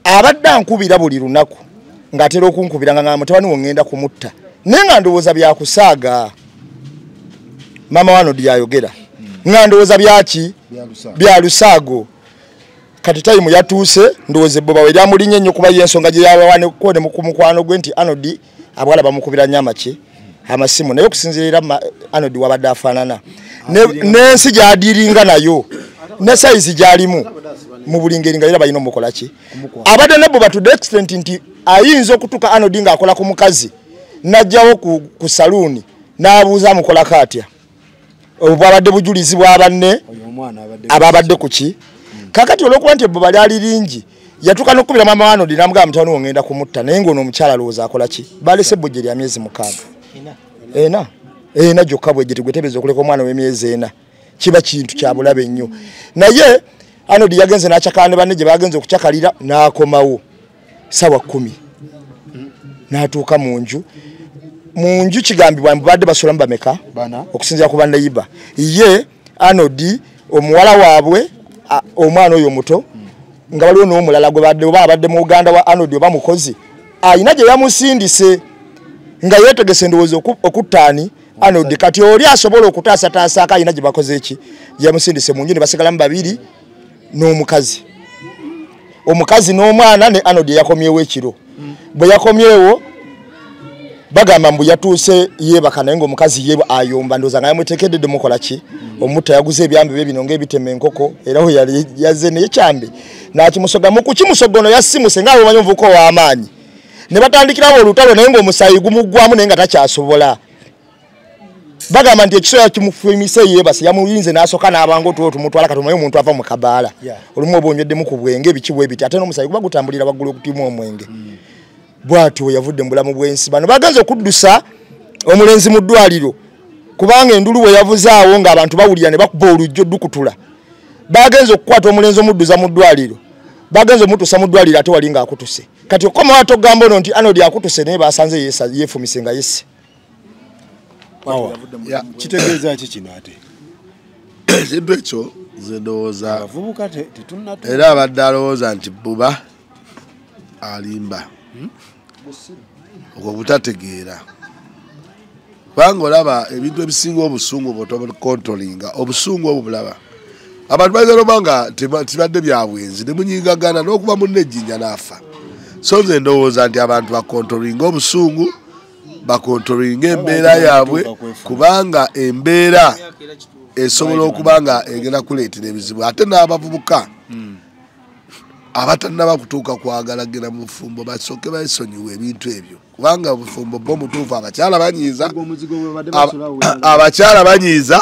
abadde ankubira buli lunaku ng'atera okunkubira nga mutabani wo ngenda kumutta naye nga ndowooza byakusaaga. Maama wa Arnold yayogera nga ndowooza byaki bya lusaago. Kati time yatuuse ndowooza ebboba we lyamulinnya ennyo kuba y'ensonga gye yabawaneko ne ku mukwano gwe nti Arnold abawala bamukubira nnyo amaki amasimu naye okusinziira Arnold wabadde afaanana n'ensi gy'adiringa nayo ne sayizi gy'alimu mu buli ngeri nga era balina omukola ki abadde nebboba to the extent nti ayinza okutuuka Arnold ng'akola ku mukazi n'ajjawo ku saluuni n'abuuza amukolako atya. Obwo bwabadde bujulizi bwa banne ababadde ku ki. Kakati olwokuba nti ebboba lyali lingi yatuuka n'okukubira maama wa Arnold n'amugamba mutabani wo ngenda kumutta naye ng'ono omukyala alowooza akola ki. Balese ebbojje lya myezi 6 ena gyokka bwejje tigwetebeeza okuleka omwana w'emyezi 4 kiba kintu kya bulabe nnyo. Naye Arnold yagenze n'akyakala ne banne gye bagenze okukyakalira n'akomawo ssaawa 10 n'atuuka mu nju. Mu nju kigambibwa mbu badde basulamu bameka okusinziira ku bannayiba ye Arnold omuwala waabwe omwana oyo omuto nga waliwo n'omulala gwe badde oba abadde mu Uganda wa Arnold oba mukozi ayina gye yamusindise nga yeetegese ndowooza okuttaani Arnold. Kati oli asobola okutaasataasaako ayina gye bakoze eki gye yamusindise mu nju ne basigalamu babiri n'omukazi omukazi n'omwana ne Arnold yakomyewo ekiro. Bwe yakomyewo bagamba mbu yatuuse yeebaka naye ng'omukazi ye ayomba ndowooza nga yamuteekedde mukola ki omutta yaguze ebyambe bye bino ng'ebitema enkoko era we yali yazze n'ekyambe n'akimusoga mu kukimusoga ono yasimuse nga bw'omanyi omuvubuka ow'amaanyi ne batandikirawo olutalo naye ng'omusaayi gumuggwamu naye nga takyasobola. Bagamba nti ekiso yakimufumise yeebase yamuyinze n'asooka n'abanga otulo tumutwala kati omanyi omuntu ava mu kabaala olumu oba onyweddemu ku bwenge ebiki bwe biti ate n'omusaayi guba gutambulira waggulu okutimu omwenge. Bw'atyo yavudde mu bulamu bw'ensi. Bano bagenze okuddusa omulenzi mu ddwaliro kubanga endulu bwe yavuzaawo ng'abantu bawulira ne bakuba olujjo ddukutula. Bagenze okukwata omulenzi omudduza mu ddwaliro bagenze omutuusa mu ddwaliro ate wali ng'akutuse. Kati okomawo ate ogamba ono nti Arnold akutuse naye basanze yeefumise nga yesse. Kitegeeza ki kino ate? Ekintu ekyo nze ndowooza era abadde alowooza nti bbuba alimba okwo butategeera kubanga olaba ebintu ebisinga obusungu bw'otobukontrolinga obusungu obwo bulaba abantu bayinza noba nga tibadde byabwenzi ne munyigagana n'okuba munne ejjinja n'afa. So nze ndowooza nti abantu bakontrolinga obusungu bakontrolinga embeera yaabwe kubanga embeera esobola okuba nga egenda kuleetera ebizibu ate n'abavubuka abatannaba kutuuka kwagala genda mu bufumbo basooke beesonyiwe ebintu ebyo kubanga obufumbo bwo mutuufu abakyala banyiiza abakyala banyiiza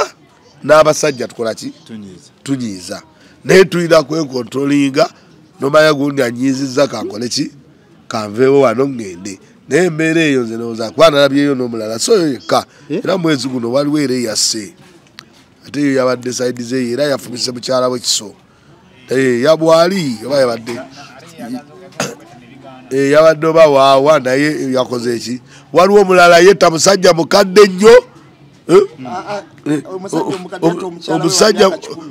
n'abasajja tukola ki tunyiiza naye tulina kwekontrolinga nomanya gundi anyiizizza kankole ki kanveewo wano ŋŋende naye embeera eyo nze ndowooza kuba nalabyeyo n'omulala so oyo yekka era mwezi guno waliwo era eyasse ate eyo yabadde saidi zeeyo era yafumise mukyala we kiso yabwali oba yabadde yabadde oba waawa naye yakoze eki. Waliwo omulala yetta musajja mukadde nnyo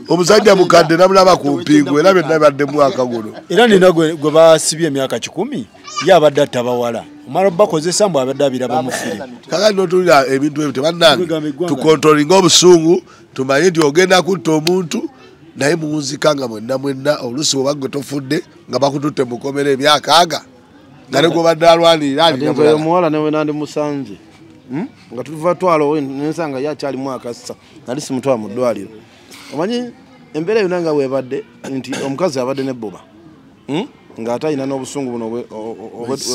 omusajja mukadde namulaba ku mpingu era byonna bibadde mwaka guno. Era nina gwe basibye emyaka 10 ye abadde atta bawala omala bakozesa mbu abadde abiraba mu firimu. Kakati n'otuulira ebintu ebyo tebannange tukontrolinga obusungu tumanye nti ogenda kutta omuntu naye muwunzika nga mwenna mwenna oluusi bw'oba gwe tofudde nga bakututte mukomera emyaka aga nga ne gw'obadde alwanirira alina mulala. Omuwala ne we nandimusanze nga tuva twalo nensanga ye akyalimu akassa nali simutwala mu ddwaliro Omanyi embeera yonna nga weebadde nti omukazi abadde n'ebbuba ng'ate alina n'obusungu buno bwe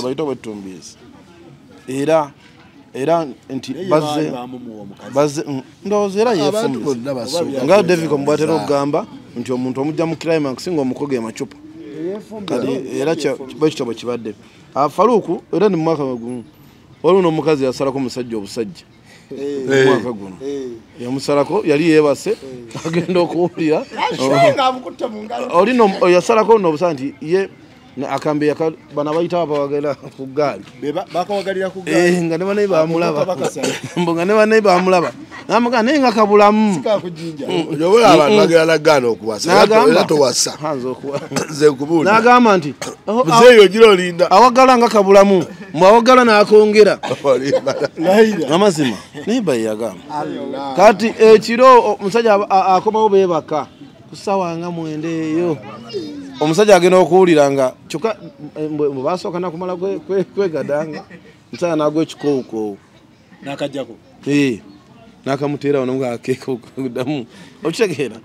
bayita obwettumbiizi, era nti bazze ndowooza era yeefumbisa nga David bw'atera okugamba nti omuntu omujja mu climax ng'omukoga emacupa. Kati era bwekityo bwe kibadde. Faruku era ni mu mwaka gumu waliwo n'omukazi yasalako omusajja obusajja omwaka guno, yamusalako yali yeebase, agenda okuwulira oli yasalako nobusajja nti ye akambe bano bayita bawagala ku ggaali nga ne banaye bamulaba, mbu nga ne banaye bamulaba namugaa naye nga kabulamu. Oyobola abantu bagenda nagaana okuwasa era towasa. Nze nkubuulira. N'agamba nti muzeeyi ogira olinda awagala nga kabulamu, mbu awagala n'akongera amazima naye baye yagamba. Kati ekiro omusajja akomawo beebaka ku ssaawa nga 9 eyo, omusajja agenda okuwulira nga kyokka bwe basooka nakumala kwegadanga, omusajja n'agwa ekikoowukoowu n'akajjako n'akamuteera wano ng'akeekuddamu. Okitegeera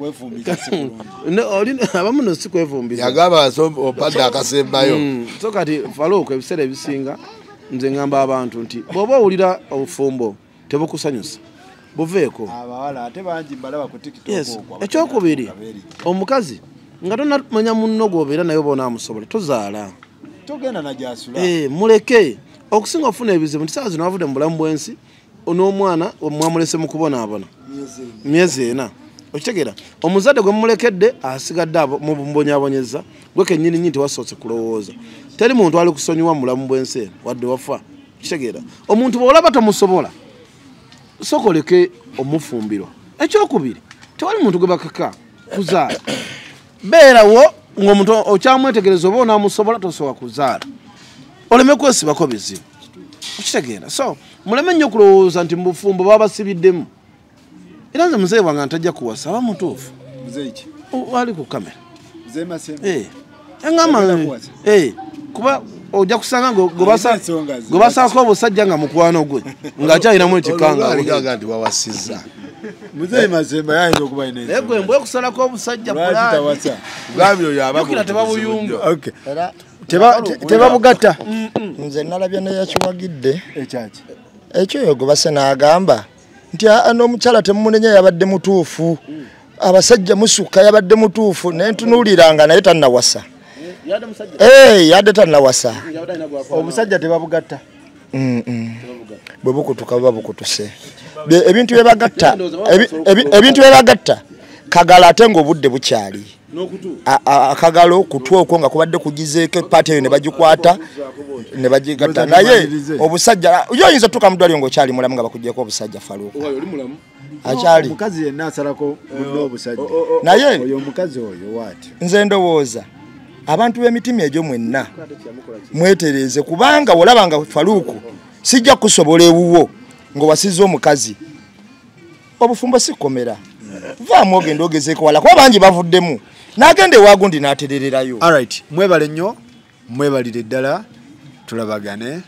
abamu no si kwefumbiza, yagamba opadde akasembayo. So kati Faruku ebiseera ebisinga nze ngamba abantu nti bw'oba owulira obufumbo tebukusanyusa buveeko. Abawala ate bangi mbalaba ku TikTok. Ekyokubiri, omukazi nga tonamanya munno gw'obeera naye oba onaamusobola tozaala, togenda nagyasula, muleke okusinga ofuna ebizibu nti saawa zino wavudde mu bulamu bw'ensi n'omwana mwamulese mu kubonaabona myezi 4. Okitegeera omuzadde gwe mumulekedde asigadde mubonyabonyeza gwe kennyini nnyini tewasoose kulowooza. Teri muntu ali kusonyiwa mu bulamu bw'ensi eno wadde wafa. Okitegeera omuntu bw'olaba tomusobola sooka oleke omufumbirwa. Ekyokubiri, tewali muntu gwe bakaka kuzaala, beerawo ng'omuntu okyamwetegereza oba onaamusobola tosobola kuzaala, oleme kwesibako bizibu. Okitegeera so muleme nnyo okulowooza nti mu bufumbo baba basibiddemu. Era nze muzeeyi wange ntajja kuwasa aba mutuufu ali ku kamera eŋŋamba kuba ojja kusanga gwe basalako obusajja nga mukwano gwe ng'akyalinamu ekikanga nti wawasizza. Muzeeyi Masemba yayinza okuba alina naye gwe mbwe okusalako obusajja pulaani tebabuyunga tebabugatta. Nze nalabye neyakiwagidde ekyo gwe base n'agamba nti n'omukyala temumunenya yabadde mutuufu, abasajja musukka yabadde mutuufu, naye ntunuuliranga naye tannawasa. Yadde tannawasa. Obusajja tebabugatta bwe bukutuka buba bukutuse. Ebintu bye bagatta kagala ate ng'obudde bukyali akagalo kutu okwo nga kubadde kugizeeko paati eyo ne bagikwata ne bagigatta. Naye obusajja oyinza otuuka mu ddwaliro ng'okyali mulamu nga bakuggyeko obusajja. Faruku akyali omukazi yenna asalako munne obusajja, naye oyo omukazi oyo waati. Nze ndowooza abantu b'emitima egyo mwenna mwetereeze, kubanga olaba nga Faruku sijja kusobola ewuwo ng'owasizza omukazi, obufumbo si kkomera, vaamu ogenda ogezeeko wala kuba bangi bavuddemu n'agenda ewagundi n'aterererayo. Alright, mwebale nnyo, mwebalire ddala, tulabagane.